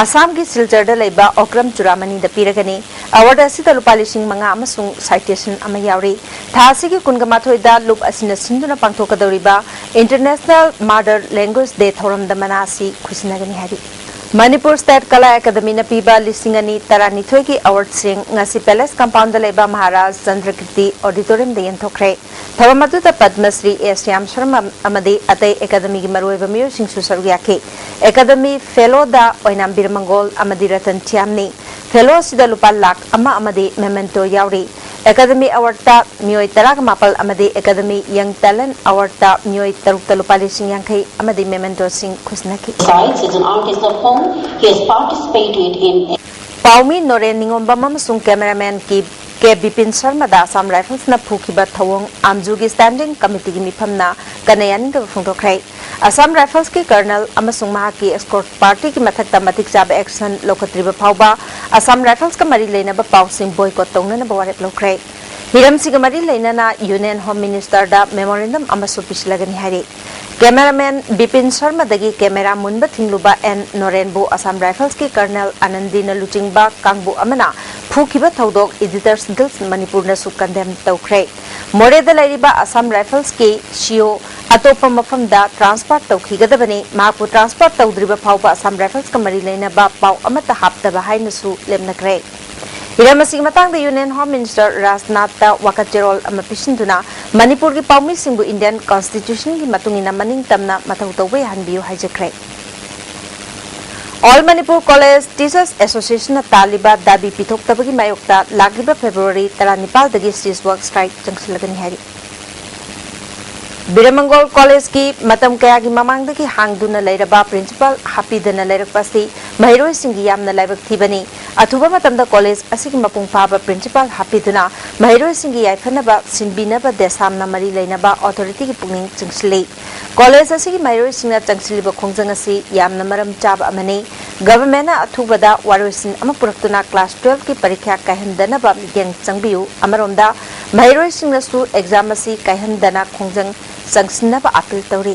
ꯑꯁꯥꯝꯒꯤ ꯁꯤꯜꯆꯔꯗ ꯂꯩꯕ ꯑꯣꯀ꯭ꯔꯝ ꯆꯨꯔꯥꯃꯅꯤꯗ ꯄꯤꯔꯒꯅꯤ꯫ Award ꯑꯁꯤꯗ ꯂꯨꯄꯥ ꯂꯤꯁꯤꯡ ꯃꯉꯥ ꯑꯃꯁꯨꯡ citation ꯑꯃ ꯌꯥꯎꯔꯤ꯫ ꯊꯥ ꯑꯁꯤꯒꯤ ꯀꯨꯟꯒ ꯃꯥꯊꯣꯏꯗ ꯂꯨꯞ ꯑꯁꯤꯅ ꯁꯤꯟꯗꯨꯅ ꯄꯥꯡꯊꯣꯛꯀꯗꯧꯔꯤꯕ International Mother Language Day ꯊꯧꯔꯝꯗ ꯃꯅꯥ ꯑꯁꯤ ꯈꯨꯠꯁꯤꯟꯅꯒꯅꯤ ꯍꯥꯏꯔꯤ꯫ ꯃꯅꯤꯄꯨꯔ State ꯀꯂꯥ ꯑꯦꯀꯥꯗꯃꯤꯅ ꯄꯤꯕ ꯂꯤꯁꯤꯡ ꯑꯅꯤ ꯇꯔꯥꯅꯤꯊꯣꯏꯒꯤ awardꯁꯤꯡ ꯉꯁꯤ Palace Compoundꯗ ꯂꯩꯕ ꯃꯍꯥꯔꯥꯖ ꯆꯟꯗ꯭ꯔꯀꯤꯔꯇꯤ Auditoriumꯗ ꯌꯦꯟꯊꯣꯛꯈ꯭ꯔꯦ꯫ ꯊꯧꯔꯝ ꯑꯗꯨꯗ ꯄꯗꯃꯁ꯭ꯔꯤ ꯑꯦ ꯁ꯭ꯌꯥꯝ ꯁꯔꯃ ꯑꯃꯗꯤ ꯑꯇꯩ ꯑꯦꯀꯥꯗꯃꯤꯒꯤ ꯃꯔꯨꯑꯣꯏꯕ ꯃꯤꯑꯣꯏꯁꯤꯡꯁꯨ ꯁꯔꯨꯛ ꯌꯥꯈꯤ꯫ ꯑꯦꯀꯥꯗꯃꯤ Fellowꯗ ꯑꯣꯏꯅꯥꯝ ꯕꯤꯔꯃꯪꯒꯣꯜ ꯑꯃꯗꯤ ꯔꯇꯟ ꯊꯤꯌꯥꯝꯅꯤ꯫ Fellow ꯑꯁꯤꯗ ꯂꯨꯄꯥ ꯂꯥꯈ ꯑꯃ ꯑꯃꯗꯤ memento ꯌꯥꯎꯔꯤ꯫ ꯑꯦꯀꯥꯗꯃꯤ Awardꯇ ꯃꯤꯑꯣꯏ ꯇꯔꯥꯒ ꯃꯥꯄꯜ ꯑꯃꯗꯤ ꯑꯦꯀꯥꯗꯃꯤ Young Talent Awardꯇ ꯃꯤꯑꯣꯏ ꯇꯔꯨꯛꯇ ꯂꯨꯄꯥ ꯂꯤꯁꯤꯡ ꯌꯥꯡꯈꯩ ꯑꯃꯗꯤ mementoꯁꯤꯡ ꯈꯨꯠꯁꯤꯟꯅꯈꯤ꯫ Besides, is an artist of whom he has participated in ꯄꯥꯎꯃꯤ Noren ꯅꯤꯉꯣꯝꯕꯝ ꯑꯃꯁꯨꯡ cameraman ꯀꯤ ꯀꯦ ꯕꯤꯄꯤꯟ ꯁꯔꯃꯗ Assam Riflesꯅ ꯐꯨꯈꯤꯕ ꯊꯧꯑꯣꯡ ꯑꯥꯝꯖꯨꯒꯤ Standing Committeeꯒꯤ ꯃꯤꯐꯝꯅ ꯀꯟꯅ ꯌꯥꯅꯤꯡꯗꯕ ꯐꯣꯡꯗꯣꯛꯈ꯭ꯔꯦ꯫ Assam Riflesꯀꯤ colonel ꯑꯃꯁꯨꯡ ꯃꯍꯥꯛꯀꯤ escort partyꯒꯤ ꯃꯊꯛꯇ ꯃꯇꯤꯛ ꯆꯥꯕ action ꯂꯧꯈꯠꯇ꯭ꯔꯤꯕ ꯐꯥꯎꯕ Assam Riflesꯀ ꯃꯔꯤ ꯂꯩꯅꯕ ꯄꯥꯎꯁꯤꯡ boycott ꯇꯧꯅꯅꯕ ꯋꯥꯔꯦꯞ ꯂꯧꯈ꯭ꯔꯦ꯫ ꯍꯤꯔꯝꯁꯤꯒ ꯃꯔꯤ ꯂꯩꯅꯅ Union Home Minister ꯗ memorandum ꯑꯃꯁꯨ ꯄꯤꯁꯤꯜꯂꯒꯅꯤ ꯍꯥꯏꯔꯤ꯫ Cameraman ꯕꯤꯄꯤꯟ ꯁꯔꯃꯗꯒꯤ camera ꯃꯨꯟꯕ ꯊꯤꯡꯂꯨꯕ ꯑꯦꯟ ꯅꯣꯔꯦꯟꯕꯨ Assam Rifles ꯀꯤ Colonel ꯑꯅꯟꯗꯤꯅ ꯂꯨꯆꯤꯡꯕ ꯀꯥꯡꯕꯨ ꯑꯃꯅ ꯐꯨꯈꯤꯕ ꯊꯧꯗꯣꯛ Editors Guild ꯃꯅꯤꯄꯨꯔꯅꯁꯨ condemn ꯇꯧꯈ꯭ꯔꯦ꯫ ꯃꯣꯔꯦꯗ ꯂꯩꯔꯤꯕ Assam Rifles ꯀꯤ C O ꯑꯇꯣꯞꯄ ꯃꯐꯝꯗ transfer ꯇꯧꯈꯤꯒꯗꯕꯅꯤ, ꯃꯍꯥꯛꯄꯨ transfer ꯇꯧꯗ꯭ꯔꯤꯕ ꯐꯥꯎꯕ Assam Rifles ꯀ ꯃꯔꯤ ꯂꯩꯅꯕ ꯄꯥꯎ ꯑꯃꯠꯇ ꯍꯥꯞꯇꯕ ꯍꯥꯏꯅꯁꯨ ꯂꯦꯞꯅꯈ꯭ꯔꯦ꯫ ꯍꯤꯔꯝ ꯑꯁꯤꯒꯤ ꯃꯇꯥꯡꯗ Union Home Minister ꯔꯥꯖꯅꯥꯊꯇ ꯋꯥꯀꯠ ꯆꯦꯔꯣꯜ ꯑꯃ ꯄꯤꯁꯤꯟꯗꯨꯅ ꯃꯅꯤꯄꯨꯔꯒꯤ ꯄꯥꯎꯃꯤꯁꯤꯡꯕꯨ Indian Constitution ꯒꯤ ꯃꯇꯨꯡ ꯏꯟꯅ ꯃꯅꯤꯡ ꯇꯝꯅ ꯃꯊꯧ ꯇꯧꯕ ꯌꯥꯍꯟꯕꯤꯌꯨ ꯍꯥꯏꯖꯈ꯭ꯔꯦ꯫ All Manipur College Teachers Association ꯅ ꯇꯥꯜꯂꯤꯕ ꯗꯥꯕꯤ ꯄꯤꯊꯣꯛꯇꯕꯒꯤ ꯃꯥꯌꯣꯛꯇ ꯂꯥꯛꯂꯤꯕ February ꯇꯔꯥꯅꯤꯄꯥꯜꯗꯒꯤ cease work strike ꯆꯪꯁꯤꯜꯂꯒꯅꯤ ꯍꯥꯏꯔꯤ꯫ ꯕꯤꯔꯃꯪꯒꯣꯜ College ꯀꯤ ꯃꯇꯝ ꯀꯌꯥꯒꯤ ꯃꯃꯥꯡꯗꯒꯤ ꯍꯥꯡꯗꯨꯅ ꯂꯩꯔꯕ principal ꯍꯥꯞꯄꯤꯗꯅ ꯂꯩꯔꯛꯄ ꯑꯁꯤ ꯃꯍꯩꯔꯣꯏꯁꯤꯡꯒꯤ ꯌꯥꯝꯅ ꯂꯥꯏꯕꯛ ꯊꯤꯕꯅꯤ꯫ ꯑꯊꯨꯕ ꯃꯇꯝꯗ college ꯑꯁꯤꯒꯤ ꯃꯄꯨꯡ ꯐꯥꯕ principal ꯍꯥꯞꯄꯤꯗꯨꯅ ꯃꯍꯩꯔꯣꯏꯁꯤꯡꯒꯤ ꯌꯥꯏꯐꯅꯕ ꯁꯤꯟꯕꯤꯅꯕ DESAM ꯅ ꯃꯔꯤ ꯂꯩꯅꯕ authority ꯒꯤ ꯄꯨꯛꯅꯤꯡ ꯆꯤꯡꯁꯤꯜꯂꯤ꯫ College ꯑꯁꯤꯒꯤ ꯃꯍꯩꯔꯣꯏꯁꯤꯡꯅ ꯆꯪꯁꯤꯜꯂꯤꯕ ꯈꯣꯡꯖꯪ ꯑꯁꯤ ꯌꯥꯝꯅ ꯃꯔꯝ ꯆꯥꯕ ꯑꯃꯅꯤ꯫ Government ꯅ ꯑꯊꯨꯕꯗ ꯋꯥꯔꯣꯏꯁꯤꯟ ꯑꯃ ꯄꯨꯔꯛꯇꯨꯅ class twelve ꯀꯤ ꯄꯔꯤꯈ꯭ꯌꯥ ꯀꯥꯏꯍꯟꯗꯅꯕ ꯃꯤꯠꯌꯦꯡ ꯆꯪꯕꯤꯌꯨ꯫ ꯑꯃꯔꯣꯝꯗ, ꯃꯍꯩꯔꯣꯏꯁꯤꯡꯅꯁꯨ exam ꯑꯁꯤ ꯀꯥꯏꯍꯟꯗꯅ ꯈꯣꯡꯖꯪ ꯆꯪꯁꯤꯟꯅꯕ appeal ꯇꯧꯔꯤ꯫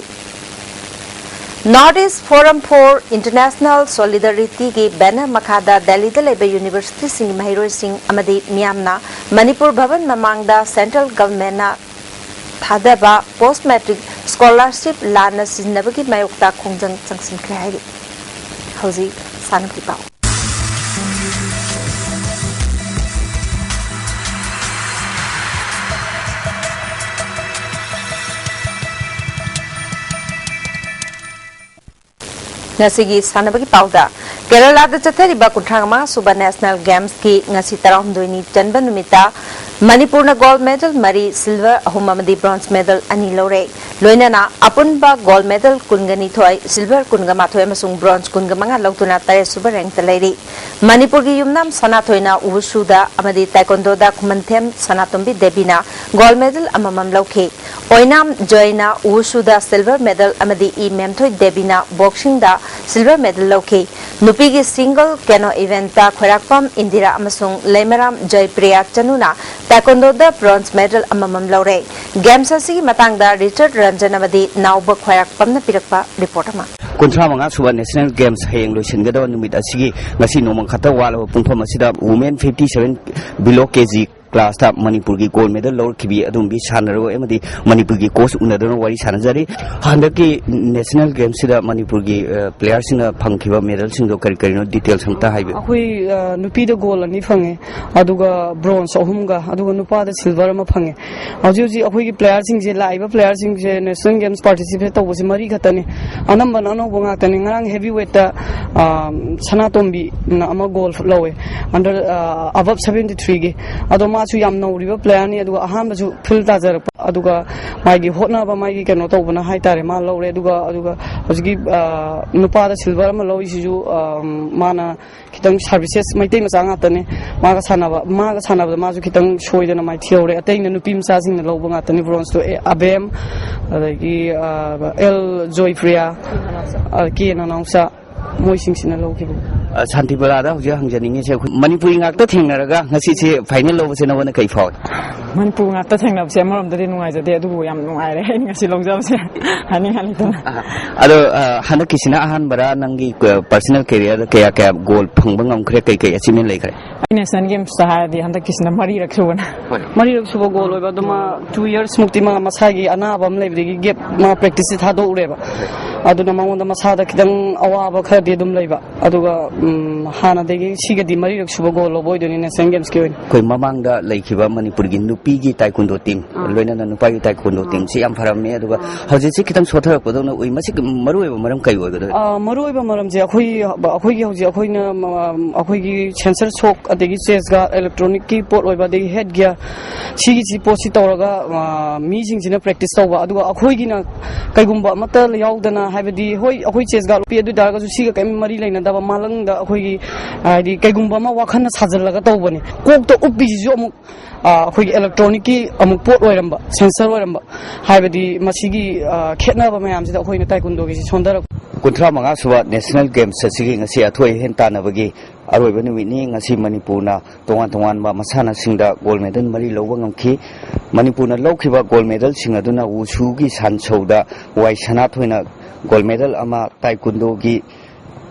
North East Forum for International Solidarity ꯒꯤ banner ꯃꯈꯥꯗ ꯗꯦꯜꯂꯤꯗ ꯂꯩꯕ university ꯁꯤꯡꯒꯤ ꯃꯍꯩꯔꯣꯏꯁꯤꯡ ꯑꯃꯗꯤ ꯃꯤꯌꯥꯝꯅ ꯃꯅꯤꯄꯨꯔ ꯚꯕꯟ ꯃꯃꯥꯡꯗ central government ꯅ ꯊꯥꯗꯕ post matric scholarship ꯂꯥꯟꯅ ꯁꯤꯖꯤꯟꯅꯕꯒꯤ ꯃꯥꯌꯣꯛꯇ ꯈꯣꯡꯖꯪ ꯆꯪꯁꯤꯟꯈ꯭ꯔꯦ ꯍꯥꯏꯔꯤ꯫ ꯍꯧꯖꯤꯛ ꯁꯥꯟꯅꯕꯒꯤ ꯄꯥꯎ꯫ ꯉꯁꯤꯒꯤ ꯁꯥꯟꯅꯕꯒꯤ ꯄꯥꯎꯗ, ꯀꯦꯔꯂꯥꯗ ꯆꯠꯊꯔꯤꯕ ꯀꯨꯟꯊ꯭ꯔꯥ ꯃꯉꯥ ꯁꯨꯕ National Games ꯀꯤ ꯉꯁꯤ ꯇꯔꯥꯍꯨꯝꯗꯣꯏꯅꯤ ꯆꯟꯕ ꯅꯨꯃꯤꯠꯇ ꯃꯅꯤꯄꯨꯔꯅ gold medal ꯃꯔꯤ, silver ꯑꯍꯨꯝ ꯑꯃꯗꯤ bronze medal ꯑꯅꯤ ꯂꯧꯔꯦ꯫ ꯂꯣꯏꯅꯅ ꯑꯄꯨꯟꯕ gold medal ꯀꯨꯟꯒ ꯅꯤꯊꯣꯏ, silver ꯀꯨꯟꯒ ꯃꯥꯊꯣꯏ ꯑꯃꯁꯨꯡ bronze ꯀꯨꯟꯒ ꯃꯉꯥ ꯂꯧꯗꯨꯅ ꯇꯔꯦꯠ ꯁꯨꯕ rank ꯇ ꯂꯩꯔꯤ꯫ ꯃꯅꯤꯄꯨꯔꯒꯤ ꯌꯨꯝꯅꯥꯝ ꯁꯅꯥꯊꯣꯏꯅ ꯋꯨꯁꯨꯗ ꯑꯃꯗꯤ taekwondo ꯗ ꯈꯨꯃꯟꯊꯦꯝ ꯁꯅꯥꯇꯣꯝꯕꯤ ꯗꯦꯕꯤꯅ gold medal ꯑꯃꯃꯝ ꯂꯧꯈꯤ꯫ ꯑꯣꯏꯅꯥꯝ ꯖꯣꯏꯅ ꯋꯨꯁꯨꯗ ꯁꯤꯜꯚꯔ ꯃꯦꯗꯜ ꯑꯃꯗꯤ ꯏ ꯃꯦꯝꯊꯣꯏ ꯗꯦꯕꯤꯅ ꯕꯣꯛꯁꯤꯡꯗ ꯁꯤꯜꯚꯔ ꯃꯦꯗꯜ ꯂꯧꯈꯤ꯫ ꯅꯨꯄꯤꯒꯤ ꯁꯤꯡꯒꯜ ꯀꯦꯅꯣ ꯏꯚꯦꯟꯠꯇ ꯈ꯭ꯋꯥꯏꯔꯥꯛꯄꯝ ꯏꯟꯗꯤꯔꯥ ꯑꯃꯁꯨꯡ ꯂꯩꯃꯔꯥꯝ ꯖꯌꯄ꯭ꯔꯤꯌꯥ ꯆꯅꯨꯅ ꯇꯥꯏꯀꯣꯟꯗꯣꯗ ꯕ꯭ꯔꯣꯟꯖ ꯃꯦꯗꯜ ꯑꯃꯃꯝ ꯂꯧꯔꯦ꯫ ꯒꯦꯝꯁ ꯑꯁꯤꯒꯤ ꯃꯇꯥꯡꯗ ꯔꯤꯆꯔꯗ ꯔꯟꯖꯟ ꯑꯃꯗꯤ ꯅꯥꯎꯕ ꯈ꯭ꯋꯥꯏꯔꯥꯛꯄꯝꯅ ꯄꯤꯔꯛꯄ ꯔꯤꯄꯣꯔꯠ ꯑꯃ꯫ ꯀꯨꯟꯊ꯭ꯔꯥ ꯃꯉꯥ ꯁꯨꯕ ꯅꯦꯁꯅꯦꯜ ꯒꯦꯝꯁ ꯍꯌꯦꯡ ꯂꯣꯏꯁꯤꯟꯒꯗꯕ ꯅꯨꯃꯤꯠ ꯑꯁꯤꯒꯤ ꯉꯁꯤ ꯅꯣꯡꯃ ꯈꯛꯇ ꯋꯥꯠꯂꯕ ꯄꯨꯡꯐꯝ ꯑꯁꯤꯗ ꯋꯨꯃꯦꯟ ꯐꯤꯐꯇꯤ ꯁꯚꯦꯟ ꯕꯤꯂꯣ ꯀꯦ ꯖꯤ ꯀ꯭ꯂꯥꯁꯇ ꯃꯅꯤꯄꯨꯔꯒꯤ ꯒꯣꯜ ꯃꯦꯗꯜ ꯂꯧꯔꯛꯈꯤꯕꯤ ꯑꯗꯨꯝꯕꯤ ꯁꯥꯟꯅꯔꯣꯏ ꯑꯃꯗꯤ ꯃꯅꯤꯄꯨꯔꯒꯤ ꯀꯣꯆ ꯎꯅꯗꯨꯅ ꯋꯥꯔꯤ ꯁꯥꯟꯅꯖꯔꯤ꯫ ꯍꯟꯗꯛꯀꯤ ꯅꯦꯁꯅꯦꯜ ꯒꯦꯝꯁꯁꯤꯗ ꯃꯅꯤꯄꯨꯔꯒꯤ, ꯑ, ꯄ꯭ꯂꯦꯌꯔꯁꯤꯡꯅ ꯐꯪꯈꯤꯕ ꯃꯦꯗꯜꯁꯤꯡꯗꯣ ꯀꯔꯤ ꯀꯔꯤꯅꯣ ꯗꯤꯇꯦꯜꯁ ꯑꯝꯇ ꯍꯥꯏꯕꯤꯌꯨ꯫ ꯑꯩꯈꯣꯏ, ꯑ, ꯅꯨꯄꯤꯗ ꯒꯣꯜ ꯑꯅꯤ ꯐꯪꯉꯦ, ꯑꯗꯨꯒ ꯕ꯭ꯔꯣꯟꯖ ꯑꯍꯨꯝꯒ, ꯑꯗꯨꯒ ꯅꯨꯄꯥꯗ ꯁꯤꯜꯚꯔ ꯑꯃ ꯐꯪꯉꯦ꯫ ꯍꯧꯖꯤꯛ ꯍꯧꯖꯤꯛ ꯑꯩꯈꯣꯏꯒꯤ ꯄ꯭ꯂꯦꯌꯔꯁꯤꯡꯁꯦ, ꯂꯥꯛꯏꯕ ꯄ꯭ꯂꯦꯌꯔꯁꯤꯡꯁꯦ ꯅꯦꯁꯅꯦꯜ ꯒꯦꯝꯁ ꯄꯥꯔꯇꯤꯁꯤꯄꯦꯠ ꯇꯧꯕꯁꯦ ꯃꯔꯤ ꯈꯛꯇꯅꯤ, ꯑꯅꯝꯕꯅ ꯑꯅꯧꯕ ꯉꯥꯛꯇꯅꯤ꯫ ꯉꯔꯥꯡ ꯍꯦꯚꯤ ꯋꯦꯠꯇ, ꯑ, ꯁꯅꯥꯇꯣꯝꯕꯤꯅ ꯑꯃ ꯒꯣꯜ ꯂꯧꯋꯦ, ꯑꯟꯗꯔ, ꯑ, ꯑꯕꯞ ꯁꯚꯦꯟꯇꯤ ꯊ꯭ꯔꯤꯒꯤ꯫ ꯑꯗꯣ ꯃꯥꯁꯨ ꯌꯥꯝ ꯅꯧꯔꯤꯕ ꯄ꯭ꯂꯦꯌꯔꯅꯤ, ꯑꯗꯨꯒ ꯑꯍꯥꯟꯕꯁꯨ ꯐꯤꯜ ꯇꯥꯖꯔꯛꯄ, ꯑꯗꯨꯒ ꯃꯥꯒꯤ ꯍꯣꯠꯅꯕ, ꯃꯥꯒꯤ ꯀꯩꯅꯣ ꯇꯧꯕꯅ ꯍꯥꯏꯇꯥꯔꯦ, ꯃꯥ ꯂꯧꯔꯦ꯫ ꯑꯗꯨꯒ, ꯑꯗꯨꯒ ꯍꯧꯖꯤꯛꯀꯤ, ꯑ, ꯅꯨꯄꯥꯗ ꯁꯤꯜꯚꯔ ꯑꯃ ꯂꯧꯔꯤꯁꯤꯁꯨ, ꯑ, ꯃꯥꯅ ꯈꯤꯇꯪ ꯁꯥꯔꯚꯤꯁꯦꯁ, ꯃꯩꯇꯩ ꯃꯆꯥ ꯉꯥꯛꯇꯅꯦ ꯃꯥꯒ ꯁꯥꯟꯅꯕ, ꯃꯥꯒ ꯁꯥꯟꯅꯕꯗ ꯃꯥꯁꯨ ꯈꯤꯇꯪ ꯁꯣꯏꯗꯅ ꯃꯥꯏꯊꯤꯍꯧꯔꯦ꯫ ꯑꯇꯩꯅ ꯅꯨꯄꯤ ꯃꯆꯥꯁꯤꯡꯅ ꯂꯧꯕ ꯉꯥꯛꯇꯅꯤ ꯕ꯭ꯔꯣꯟꯖꯇꯣ꯫ ꯑꯦ, ꯑꯕꯦꯝ, ꯑꯗꯒꯤ, ꯑ, ꯑꯦꯜ ꯖꯣꯏꯄ꯭ꯔꯤꯌꯥ, ꯑ, ꯀꯦ ꯅꯅꯥꯎꯆꯥ, ꯃꯣꯏꯁꯤꯡꯁꯤꯅ ꯂꯧꯈꯤꯕꯅꯤ꯫ ꯑ, ꯁꯥꯟꯇꯤꯕꯂꯥꯗ ꯍꯧꯖꯤꯛ ꯍꯪꯖꯅꯤꯡꯉꯤꯁꯦ, ꯑꯩꯈꯣꯏ ꯃꯅꯤꯄꯨꯔꯤ ꯉꯥꯛꯇ ꯊꯦꯡꯅꯔꯒ ꯉꯁꯤꯁꯦ ꯐꯥꯏꯅꯦꯜ ꯂꯧꯕꯁꯦ ꯅꯉꯣꯟꯗ ꯀꯩ ꯐꯥꯎꯏ? ꯃꯅꯤꯄꯨꯔ ꯉꯥꯛꯇ ꯊꯦꯡꯅꯕꯁꯦ ꯑꯃꯔꯣꯝꯗꯗꯤ ꯅꯨꯡꯉꯥꯏꯖꯗꯦ, ꯑꯗꯨꯕꯨ ꯌꯥꯝ ꯅꯨꯡꯉꯥꯏꯔꯦ ꯑꯩꯅ ꯉꯁꯤ ꯂꯧꯖꯕꯁꯦ꯫ ꯍꯥꯏꯅꯤꯡꯉꯥꯏ ꯂꯩꯇꯅ꯫ ꯑ, ꯑꯗꯣ, ꯑ, ꯍꯟꯗꯛꯀꯤꯁꯤꯅ ꯑꯍꯥꯟꯕꯔꯥ? ꯅꯪꯒꯤ, ꯑ, ꯄꯔꯁꯅꯦꯜ ꯀꯦꯔꯤꯌꯔꯗ ꯀꯌꯥ ꯀꯌꯥ ꯒꯣꯜ ꯐꯪꯕ ꯉꯝꯈ꯭ꯔꯦ? ꯀꯩ ꯀꯩ ꯑꯦꯆꯤꯞꯃꯦꯟ ꯂꯩꯈ꯭ꯔꯦ? ꯑꯩ ꯅꯦꯁꯅꯦꯜ ꯒꯦꯝꯁꯇ ꯍꯥꯏꯔꯗꯤ ꯍꯟꯗꯛꯀꯤꯁꯤꯅ ꯃꯔꯤꯔꯛ ꯁꯨꯕꯅ꯫ ꯍꯣꯏ꯫ ꯃꯔꯤꯔꯛ ꯁꯨꯕ ꯒꯣꯜ ꯑꯣꯏꯕ꯫ ꯑꯗꯨ ꯃꯥ ꯇꯨ ꯌꯔꯁ ꯃꯨꯛꯇꯤ ꯃꯥ ꯃꯁꯥꯒꯤ ꯑꯅꯥꯕ ꯑꯃ ꯂꯩꯕꯗꯒꯤ ꯒꯦꯞ, ꯃꯥ ꯄ꯭ꯔꯦꯛꯇꯤꯁꯁꯦ ꯊꯥꯗꯣꯛꯎꯔꯦꯕ꯫ ꯑꯗꯨꯅ ꯃꯉꯣꯟꯗ ꯃꯁꯥꯗ ꯈꯤꯇꯪ ꯑꯋꯥꯕ ꯈꯔꯗꯤ ꯑꯗꯨꯝ ꯂꯩꯕ꯫ ꯑꯗꯨꯒ, ꯎꯝ, ꯍꯥꯟꯅꯗꯒꯤ ꯁꯤꯒꯗꯤ ꯃꯔꯤꯔꯛ ꯁꯨꯕ ꯒꯣꯜ ꯂꯧꯕ ꯑꯣꯏꯗꯣꯏꯅꯤ ꯅꯦꯁꯅꯦꯜ ꯒꯦꯝꯁꯀꯤ ꯑꯣꯏꯅ꯫ ꯑꯩꯈꯣꯏ ꯃꯃꯥꯡꯗ ꯂꯩꯈꯤꯕ ꯃꯅꯤꯄꯨꯔꯒꯤ ꯅꯨꯄꯤꯒꯤ ꯇꯥꯏꯀꯨꯟꯗꯣ ꯇꯤꯝ, ꯑꯥ꯫ ꯂꯣꯏꯅꯅ ꯅꯨꯄꯥꯒꯤ ꯇꯥꯏꯀꯨꯟꯗꯣ ꯑꯥ꯫ ꯇꯤꯝꯁꯤ ꯌꯥꯝ ꯐꯔꯝꯃꯤ, ꯑꯗꯨꯒ ꯑꯥ꯫ ꯍꯧꯖꯤꯛꯁꯤ ꯈꯤꯇꯪ ꯁꯣꯊꯔꯛꯄꯗꯧꯅ ꯎꯏ꯫ ꯃꯁꯤꯒꯤ ꯃꯔꯨꯑꯣꯏꯕ ꯃꯔꯝ ꯀꯔꯤ ꯑꯣꯏꯒꯗꯣꯏꯅꯣ? ꯑꯥ, ꯃꯔꯨꯑꯣꯏꯕ ꯃꯔꯝꯁꯦ ꯑꯩꯈꯣꯏ, ꯑꯩꯈꯣꯏꯒꯤ ꯍꯧꯖꯤꯛ ꯑꯩꯈꯣꯏꯅ, ꯃ-, ꯑꯩꯈꯣꯏꯒꯤ ꯁꯦꯟꯁꯔ ꯁꯣꯛ ꯑꯗꯒꯤ ꯆꯦꯁ ꯒꯥꯔꯗ, ꯏꯂꯦꯛꯇ꯭ꯔꯣꯅꯤꯛꯀꯤ ꯄꯣꯠ ꯑꯣꯏꯕ, ꯑꯗꯒꯤ ꯍꯦꯗ ꯒꯤꯌꯔ, ꯁꯤꯒꯤꯁꯤ ꯄꯣꯠꯁꯤ ꯇꯧꯔꯒ, ꯑ, ꯃꯤꯁꯤꯡꯁꯤꯅ ꯄ꯭ꯔꯦꯛꯇꯤꯁ ꯇꯧꯕ, ꯑꯗꯨꯒ ꯑꯩꯈꯣꯏꯒꯤꯅ ꯀꯩꯒꯨꯝꯕ ꯑꯃꯠꯇ ꯌꯥꯎꯗꯅ, ꯍꯥꯏꯕꯗꯤ, ꯍꯣꯏ, ꯑꯩꯈꯣꯏ ꯆꯦꯁ ꯒꯥꯔꯗ ꯎꯞꯄꯤ, ꯑꯗꯨ ꯑꯣꯏ ꯇꯥꯔꯒꯁꯨ ꯁꯤꯒ ꯀꯔꯤꯝ ꯃꯔꯤ ꯂꯩꯅꯗꯕ, ꯃꯥꯂꯪꯗ ꯑꯩꯈꯣꯏꯒꯤ ꯍꯥꯏꯗꯤ ꯀꯩꯒꯨꯝꯕ ꯑꯃ ꯋꯥꯈꯜꯅ ꯁꯥꯖꯜꯂꯒ ꯇꯧꯕꯅꯤ꯫ ꯀꯣꯛꯇ ꯎꯞꯄꯤꯁꯤꯁꯨ ꯑꯃꯨꯛ ꯑ, ꯑꯩꯈꯣꯏꯒꯤ ꯏꯂꯦꯛꯇ꯭ꯔꯣꯅꯤꯛꯀꯤ ꯑꯃꯨꯛ ꯄꯣꯠ ꯑꯣꯏꯔꯝꯕ, ꯁꯦꯟꯁꯔ ꯑꯣꯏꯔꯝꯕ꯫ ꯍꯥꯏꯕꯗꯤ ꯃꯁꯤꯒꯤ ꯑ, ꯈꯦꯠꯅꯕ ꯃꯌꯥꯝꯁꯤꯗ ꯑꯩꯈꯣꯏꯅ ꯇꯥꯏꯀꯨꯟꯗꯣꯒꯤꯁꯤ ꯁꯣꯟꯊꯔꯛꯄ꯫ ꯀꯨꯟꯊ꯭ꯔꯥ ꯃꯉꯥ ꯁꯨꯕ ꯅꯦꯁꯅꯦꯜ ꯒꯦꯝꯁ ꯑꯁꯤꯒꯤ ꯉꯁꯤ ꯑꯊꯣꯏ ꯑꯍꯦꯟ ꯇꯥꯟꯅꯕꯒꯤ ꯑꯔꯣꯏꯕ ꯅꯨꯃꯤꯠꯅꯤ꯫ ꯉꯁꯤ ꯃꯅꯤꯄꯨꯔꯅ ꯇꯣꯉꯥꯟ ꯇꯣꯉꯥꯟꯕ ꯃꯁꯥꯟꯅꯁꯤꯡꯗ ꯒꯣꯜ ꯃꯦꯗꯜ ꯃꯔꯤ ꯂꯧꯕ ꯉꯝꯈꯤ꯫ ꯃꯅꯤꯄꯨꯔꯅ ꯂꯧꯈꯤꯕ ꯒꯣꯜ ꯃꯦꯗꯜꯁꯤꯡ ꯑꯗꯨꯅ ꯋꯨꯁꯨꯒꯤ ꯁꯥꯟꯁꯧꯗ ꯋꯥꯏ ꯁꯅꯥꯊꯣꯏꯅ ꯒꯣꯜ ꯃꯦꯗꯜ ꯑꯃ, ꯇꯥꯏꯀꯨꯟꯗꯣꯒꯤ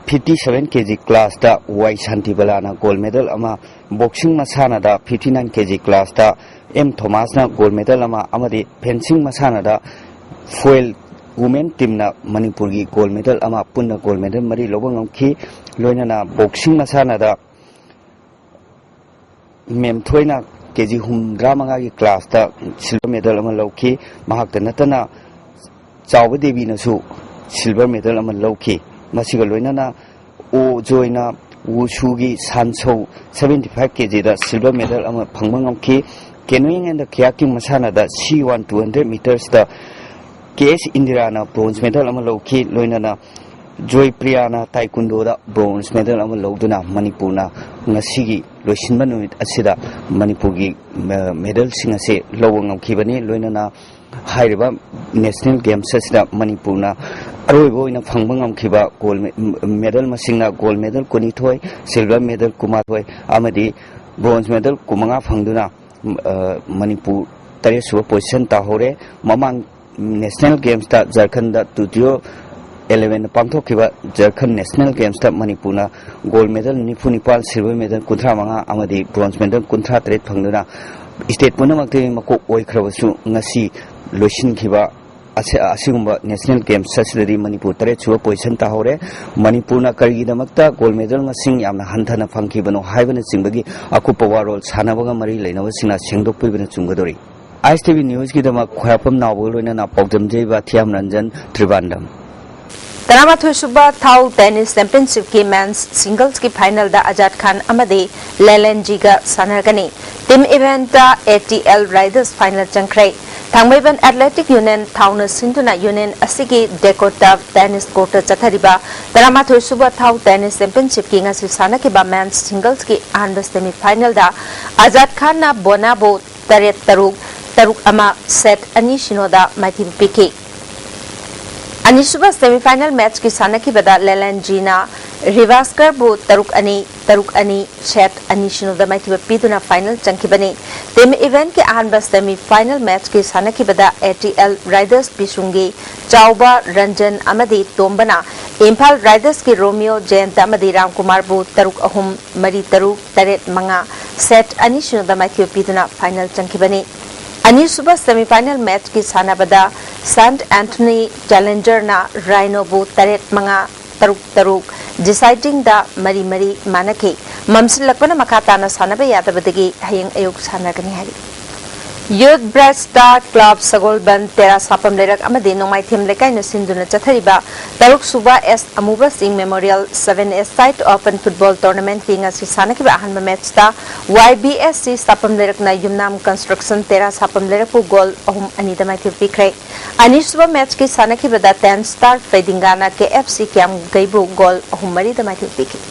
ꯐꯤꯐꯇꯤ ꯁꯚꯦꯟ ꯀꯦ ꯖꯤ ꯀ꯭ꯂꯥꯁꯇ ꯋꯥꯏ ꯁꯥꯟꯇꯤꯕꯂꯥꯅ ꯒꯣꯜ ꯃꯦꯗꯜ ꯑꯃ, ꯕꯣꯛꯁꯤꯡ ꯃꯁꯥꯟꯅꯗ ꯐꯤꯐꯇꯤ ꯅꯥꯏꯟ ꯀꯦ ꯖꯤ ꯀ꯭ꯂꯥꯁꯇ ꯑꯦꯝ ꯊꯣꯃꯥꯁꯅ ꯒꯣꯜ ꯃꯦꯗꯜ ꯑꯃ ꯑꯃꯗꯤ ꯐꯦꯟꯁꯤꯡ ꯃꯁꯥꯟꯅꯗ ꯐꯣꯏꯜ ꯋꯨꯃꯦꯟ ꯇꯤꯝꯅ ꯃꯅꯤꯄꯨꯔꯒꯤ ꯒꯣꯜ ꯃꯦꯗꯜ ꯑꯃ, ꯄꯨꯟꯅ ꯒꯣꯜ ꯃꯦꯗꯜ ꯃꯔꯤ ꯂꯧꯕ ꯉꯝꯈꯤ꯫ ꯂꯣꯏꯅꯅ ꯕꯣꯛꯁꯤꯡ ꯃꯁꯥꯟꯅꯗ ꯃꯦꯝꯊꯣꯏꯅ ꯀꯦ ꯖꯤ ꯍꯨꯝꯗ꯭ꯔꯥ ꯃꯉꯥꯒꯤ ꯀ꯭ꯂꯥꯁꯇ ꯁꯤꯜꯚꯔ ꯃꯦꯗꯜ ꯑꯃ ꯂꯧꯈꯤ꯫ ꯃꯍꯥꯛꯇ ꯅꯠꯇꯅ ꯆꯥꯎꯕ ꯗꯦꯕꯤꯅꯁꯨ ꯁꯤꯜꯚꯔ ꯃꯦꯗꯜ ꯑꯃ ꯂꯧꯈꯤ꯫ ꯃꯁꯤꯒ ꯂꯣꯏꯅꯅ ꯑꯣ ꯖꯣꯏꯅ ꯋꯨꯁꯨꯒꯤ ꯁꯥꯟꯁꯧ ꯁꯚꯦꯟꯇꯤ ꯐꯥꯏꯚ ꯀꯦ ꯖꯤꯗ ꯁꯤꯜꯚꯔ ꯃꯦꯗꯜ ꯑꯃ ꯐꯪꯕ ꯉꯝꯈꯤ꯫ Canoeing and Kayaking ꯃꯁꯥꯟꯅꯗ ꯁꯤ ꯋꯥꯟ ꯇꯨ ꯍꯟꯗ꯭ꯔꯦꯠ ꯃꯤꯇꯔꯁꯇ ꯀꯦ ꯑꯦꯁ ꯏꯟꯗꯤꯔꯥꯅ ꯕ꯭ꯔꯣꯟꯖ ꯃꯦꯗꯜ ꯑꯃ ꯂꯧꯈꯤ꯫ ꯂꯣꯏꯅꯅ ꯖꯣꯏꯄ꯭ꯔꯤꯌꯥꯅ ꯇꯥꯏꯀꯨꯟꯗꯣꯗ ꯕ꯭ꯔꯣꯟꯖ ꯃꯦꯗꯜ ꯑꯃ ꯂꯧꯗꯨꯅ ꯃꯅꯤꯄꯨꯔꯅ ꯉꯁꯤꯒꯤ ꯂꯣꯏꯁꯤꯟꯕ ꯅꯨꯃꯤꯠ ꯑꯁꯤꯗ ꯃꯅꯤꯄꯨꯔꯒꯤ ꯃꯦꯗꯜꯁꯤꯡ ꯑꯁꯤ ꯂꯧꯕ ꯉꯝꯈꯤꯕꯅꯤ꯫ ꯂꯣꯏꯅꯅ ꯍꯥꯏꯔꯤꯕ ꯅꯦꯁꯅꯦꯜ ꯒꯦꯝꯁ ꯑꯁꯤꯗ ꯃꯅꯤꯄꯨꯔꯅ ꯑꯔꯣꯏꯕ ꯑꯣꯏꯅ ꯐꯪꯕ ꯉꯝꯈꯤꯕ ꯒꯣꯜ ꯃꯦꯗꯜ ꯃꯁꯤꯡꯅ ꯒꯣꯜ ꯃꯦꯗꯜ ꯀꯨꯟꯅꯤꯊꯣꯏ, ꯁꯤꯜꯚꯔ ꯃꯦꯗꯜ ꯀꯨꯟꯃꯥꯊꯣꯏ ꯑꯃꯗꯤ ꯕ꯭ꯔꯣꯟꯖ ꯃꯦꯗꯜ ꯀꯨꯟꯃꯉꯥ ꯐꯪꯗꯨꯅ ꯃꯅꯤꯄꯨꯔ ꯇꯔꯦꯠꯁꯨꯕ ꯄꯣꯖꯤꯁꯟ ꯇꯥꯍꯧꯔꯦ꯫ ꯃꯃꯥꯡ ꯅꯦꯁꯅꯦꯜ ꯒꯦꯝꯁꯇ ꯖꯔꯈꯟꯗ ꯇꯨ ꯖꯤꯔꯣ ꯑꯦꯂꯦꯚꯦꯟꯗ ꯄꯥꯡꯊꯣꯛꯈꯤꯕ ꯖꯔꯈꯟ ꯅꯦꯁꯅꯦꯜ ꯒꯦꯝꯁꯇ ꯃꯅꯤꯄꯨꯔꯅ ꯒꯣꯜ ꯃꯦꯗꯜ ꯅꯤꯐꯨ ꯅꯤꯄꯥꯜ, ꯁꯤꯜꯚꯔ ꯃꯦꯗꯜ ꯀꯨꯟꯊ꯭ꯔꯥ ꯃꯉꯥ ꯑꯃꯗꯤ ꯕ꯭ꯔꯣꯟꯖ ꯃꯦꯗꯜ ꯀꯨꯟꯊ꯭ꯔꯥ ꯇꯔꯦꯠ ꯐꯪꯗꯨꯅ ꯁ꯭ꯇꯦꯠ ꯄꯨꯝꯅꯃꯛꯇꯒꯤ ꯃꯀꯣꯛ ꯑꯣꯏꯈ꯭ꯔꯕꯁꯨ, ꯉꯁꯤ ꯂꯣꯏꯁꯤꯟꯈꯤꯕ ꯑꯁꯤ-, ꯑꯁꯤꯒꯨꯝꯕ ꯅꯦꯁꯅꯦꯜ ꯒꯦꯝꯁ ꯑꯁꯤꯗꯗꯤ ꯃꯅꯤꯄꯨꯔ ꯇꯔꯦꯠ ꯁꯨꯕ ꯄꯣꯖꯤꯁꯟ ꯇꯥꯍꯧꯔꯦ꯫ ꯃꯅꯤꯄꯨꯔꯅ ꯀꯔꯤꯒꯤꯗꯃꯛꯇ ꯒꯣꯜ ꯃꯦꯗꯜ ꯃꯁꯤꯡ ꯌꯥꯝꯅ ꯍꯟꯊꯅ ꯐꯪꯈꯤꯕꯅꯣ ꯍꯥꯏꯕꯅꯆꯤꯡꯕꯒꯤ ꯑꯀꯨꯞꯄ ꯋꯥꯔꯣꯜ ꯁꯥꯟꯅꯕꯒ ꯃꯔꯤ ꯂꯩꯅꯕꯁꯤꯡꯅ ꯁꯦꯡꯗꯣꯛꯄꯤꯕꯅ ꯆꯨꯝꯒꯗꯧꯔꯤ꯫ ꯑꯥꯏ ꯑꯦꯁ ꯇꯤ ꯚꯤ ꯅ꯭ꯌꯨꯁꯀꯤꯗꯃꯛ ꯈ꯭ꯋꯥꯏꯔꯥꯛꯄꯝ ꯅꯥꯎꯕꯒ ꯂꯣꯏꯅꯅ ꯄꯥꯎꯗꯝꯖꯩꯕ ꯊꯤꯌꯥꯝ ꯔꯟꯖꯟ, ꯇ꯭ꯔꯤꯕꯥꯟꯗꯝ꯫ ꯇꯔꯥꯃꯥꯊꯣꯏ ꯁꯨꯕ ꯊꯥꯎ ꯇꯦꯅꯤꯁ ꯆꯦꯝꯄꯤꯌꯟꯁꯤꯞꯀꯤ ꯃꯦꯟꯁ ꯁꯤꯡꯒꯜꯁꯀꯤ ꯐꯥꯏꯅꯦꯜꯗ ꯑꯖꯥꯠ ꯈꯥꯟ ꯑꯃꯗꯤ ꯂꯦꯂꯦꯟꯖꯤꯒ ꯁꯥꯟꯅꯔꯒꯅꯤ꯫ ꯇꯤꯝ ꯏꯚꯦꯟꯠꯇ A T L riders final ꯆꯪꯈ꯭ꯔꯦ꯫ ꯊꯥꯡꯃꯩꯕꯟ ꯑꯦꯊꯂꯦꯇꯤꯛ ꯌꯨꯅꯤꯌꯟ ꯊꯥꯎꯅ ꯁꯤꯟꯗꯨꯅ ꯌꯨꯅꯤꯌꯟ ꯑꯁꯤꯒꯤ ꯗꯦꯀꯣꯇꯥꯞ ꯇꯦꯅꯤꯁ ꯀꯣꯔꯠꯇ ꯆꯠꯊꯔꯤꯕ ꯇꯔꯥꯃꯥꯊꯣꯏ ꯁꯨꯕ ꯊꯥꯎ ꯇꯦꯅꯤꯁ ꯆꯦꯝꯄꯤꯌꯟꯁꯤꯞꯀꯤ ꯉꯁꯤ ꯁꯥꯟꯅꯈꯤꯕ ꯃꯦꯟꯁ ꯁꯤꯡꯒꯜꯁꯀꯤ ꯑꯍꯥꯟꯕ ꯁꯦꯃꯤ ꯐꯥꯏꯅꯦꯜꯗ ꯑꯖꯥꯗ ꯈꯥꯟꯅ ꯕꯣꯅꯥꯕꯨ ꯇꯔꯦꯠ ꯇꯔꯨꯛ, ꯇꯔꯨꯛ ꯑꯃ, ꯁꯦꯠ ꯑꯅꯤ ꯁꯤꯅꯣꯗ ꯃꯥꯏꯊꯤꯕ ꯄꯤꯈꯤ꯫ ꯑꯅꯤꯁꯨꯕ ꯁꯦꯃꯤ ꯐꯥꯏꯅꯦꯜ ꯃꯦꯆꯀꯤ ꯁꯥꯟꯅꯈꯤꯕꯗ ꯂꯦꯂꯦꯟꯖꯤꯅ ꯔꯤꯚꯥꯁꯀꯔꯕꯨ ꯇꯔꯨꯛ ꯑꯅꯤ, ꯇꯔꯨꯛ ꯑꯅꯤ, ꯁꯦꯠ ꯑꯅꯤ ꯁꯤꯅꯣꯗ ꯃꯥꯏꯊꯤꯕ ꯄꯤꯗꯨꯅ ꯐꯥꯏꯅꯦꯜ ꯆꯪꯈꯤꯕꯅꯤ꯫ ꯇꯤꯝ ꯏꯚꯦꯟꯠꯀꯤ ꯑꯍꯥꯟꯕ ꯁꯦꯃꯤ ꯐꯥꯏꯅꯦꯜ ꯃꯦꯆꯀꯤ ꯁꯥꯟꯅꯈꯤꯕꯗ ꯑꯦ ꯇꯤ ꯑꯦꯜ ꯔꯥꯏꯗꯔꯁ ꯄꯤꯁꯨꯝꯒꯤ ꯆꯥꯎꯕ ꯔꯟꯖꯟ ꯑꯃꯗꯤ ꯇꯣꯝꯕꯅ ꯏꯝꯐꯥꯜ ꯔꯥꯏꯗꯔꯁꯀꯤ ꯔꯣꯃꯤꯌꯣ ꯖꯌꯟꯇ ꯑꯃꯗꯤ ꯔꯥꯝꯀꯨꯃꯥꯔꯕꯨ ꯇꯔꯨꯛ ꯑꯍꯨꯝ, ꯃꯔꯤ ꯇꯔꯨꯛ, ꯇꯔꯦꯠ ꯃꯉꯥ, ꯁꯦꯠ ꯑꯅꯤ ꯁꯤꯅꯣꯗ ꯃꯥꯏꯊꯤꯕ ꯄꯤꯗꯨꯅ ꯐꯥꯏꯅꯦꯜ ꯆꯪꯈꯤꯕꯅꯤ꯫ ꯑꯅꯤꯁꯨꯕ ꯁꯦꯃꯤ ꯐꯥꯏꯅꯦꯜ ꯃꯦꯆꯀꯤ ꯁꯥꯟꯅꯕꯗ ꯁꯦꯟꯠ ꯑꯦꯟꯊꯣꯅꯤ ꯆꯦꯂꯦꯟꯖꯔꯅ ꯔꯥꯏꯅꯣꯕꯨ ꯇꯔꯦꯠ ꯃꯉꯥ, ꯇꯔꯨꯛ ꯇꯔꯨꯛ, ꯗꯤꯁꯥꯏꯗꯤꯡꯗ ꯃꯔꯤ ꯃꯔꯤ ꯃꯥꯟꯅꯈꯤ꯫ ꯃꯝꯁꯤꯜꯂꯛꯄꯅ ꯃꯈꯥ ꯇꯥꯅ ꯁꯥꯟꯅꯕ ꯌꯥꯗꯕꯗꯒꯤ ꯍꯌꯦꯡ ꯑꯌꯨꯛ ꯁꯥꯟꯅꯒꯅꯤ ꯍꯥꯏꯔꯤ꯫ ꯌꯨꯊ ꯕ꯭ꯔꯥꯏꯠ ꯁ꯭ꯇꯥꯔ ꯀ꯭ꯂꯕ ꯁꯒꯣꯜꯕꯟ, ꯇꯦꯔꯥ ꯁꯥꯄꯝ ꯂꯩꯔꯛ ꯑꯃꯗꯤ ꯅꯣꯡꯃꯥꯏꯊꯦꯝ ꯂꯩꯀꯥꯏꯅ ꯁꯤꯟꯗꯨꯅ ꯆꯠꯊꯔꯤꯕ ꯇꯔꯨꯛ ꯁꯨꯕ ꯑꯦꯁ ꯑꯃꯨꯕ ꯁꯤꯡ memorial seven A side open football ꯇꯣꯔꯅꯥꯃꯦꯟꯠꯀꯤ ꯉꯁꯤ ꯁꯥꯟꯅꯈꯤꯕ ꯑꯍꯥꯟꯕ ꯃꯦꯆꯇ ꯋꯥꯏ ꯕꯤ ꯑꯦꯁ ꯁꯤ ꯁꯥꯄꯝ ꯂꯩꯔꯛꯅ ꯌꯨꯝꯅꯥꯝ ꯀꯟꯁꯇ꯭ꯔꯛꯁꯟ ꯇꯦꯔꯥ ꯁꯥꯄꯝ ꯂꯩꯔꯛꯄꯨ ꯒꯣꯜ ꯑꯍꯨꯝ ꯑꯅꯤꯗ ꯃꯥꯏꯊꯤꯕ ꯄꯤꯈ꯭ꯔꯦ꯫ ꯑꯅꯤꯁꯨꯕ ꯃꯦꯆꯀꯤ ꯁꯥꯟꯅꯈꯤꯕꯗ ꯇꯦꯟ ꯁ꯭ꯇꯥꯔ ꯐꯩꯗꯤꯡꯒꯥꯅ ꯀꯦ ꯑꯦꯐ ꯁꯤ ꯀ꯭ꯌꯥꯝꯒꯩꯕꯨ ꯒꯣꯜ ꯑꯍꯨꯝ ꯃꯔꯤꯗ ꯃꯥꯏꯊꯤꯕ ꯄꯤꯈꯤ꯫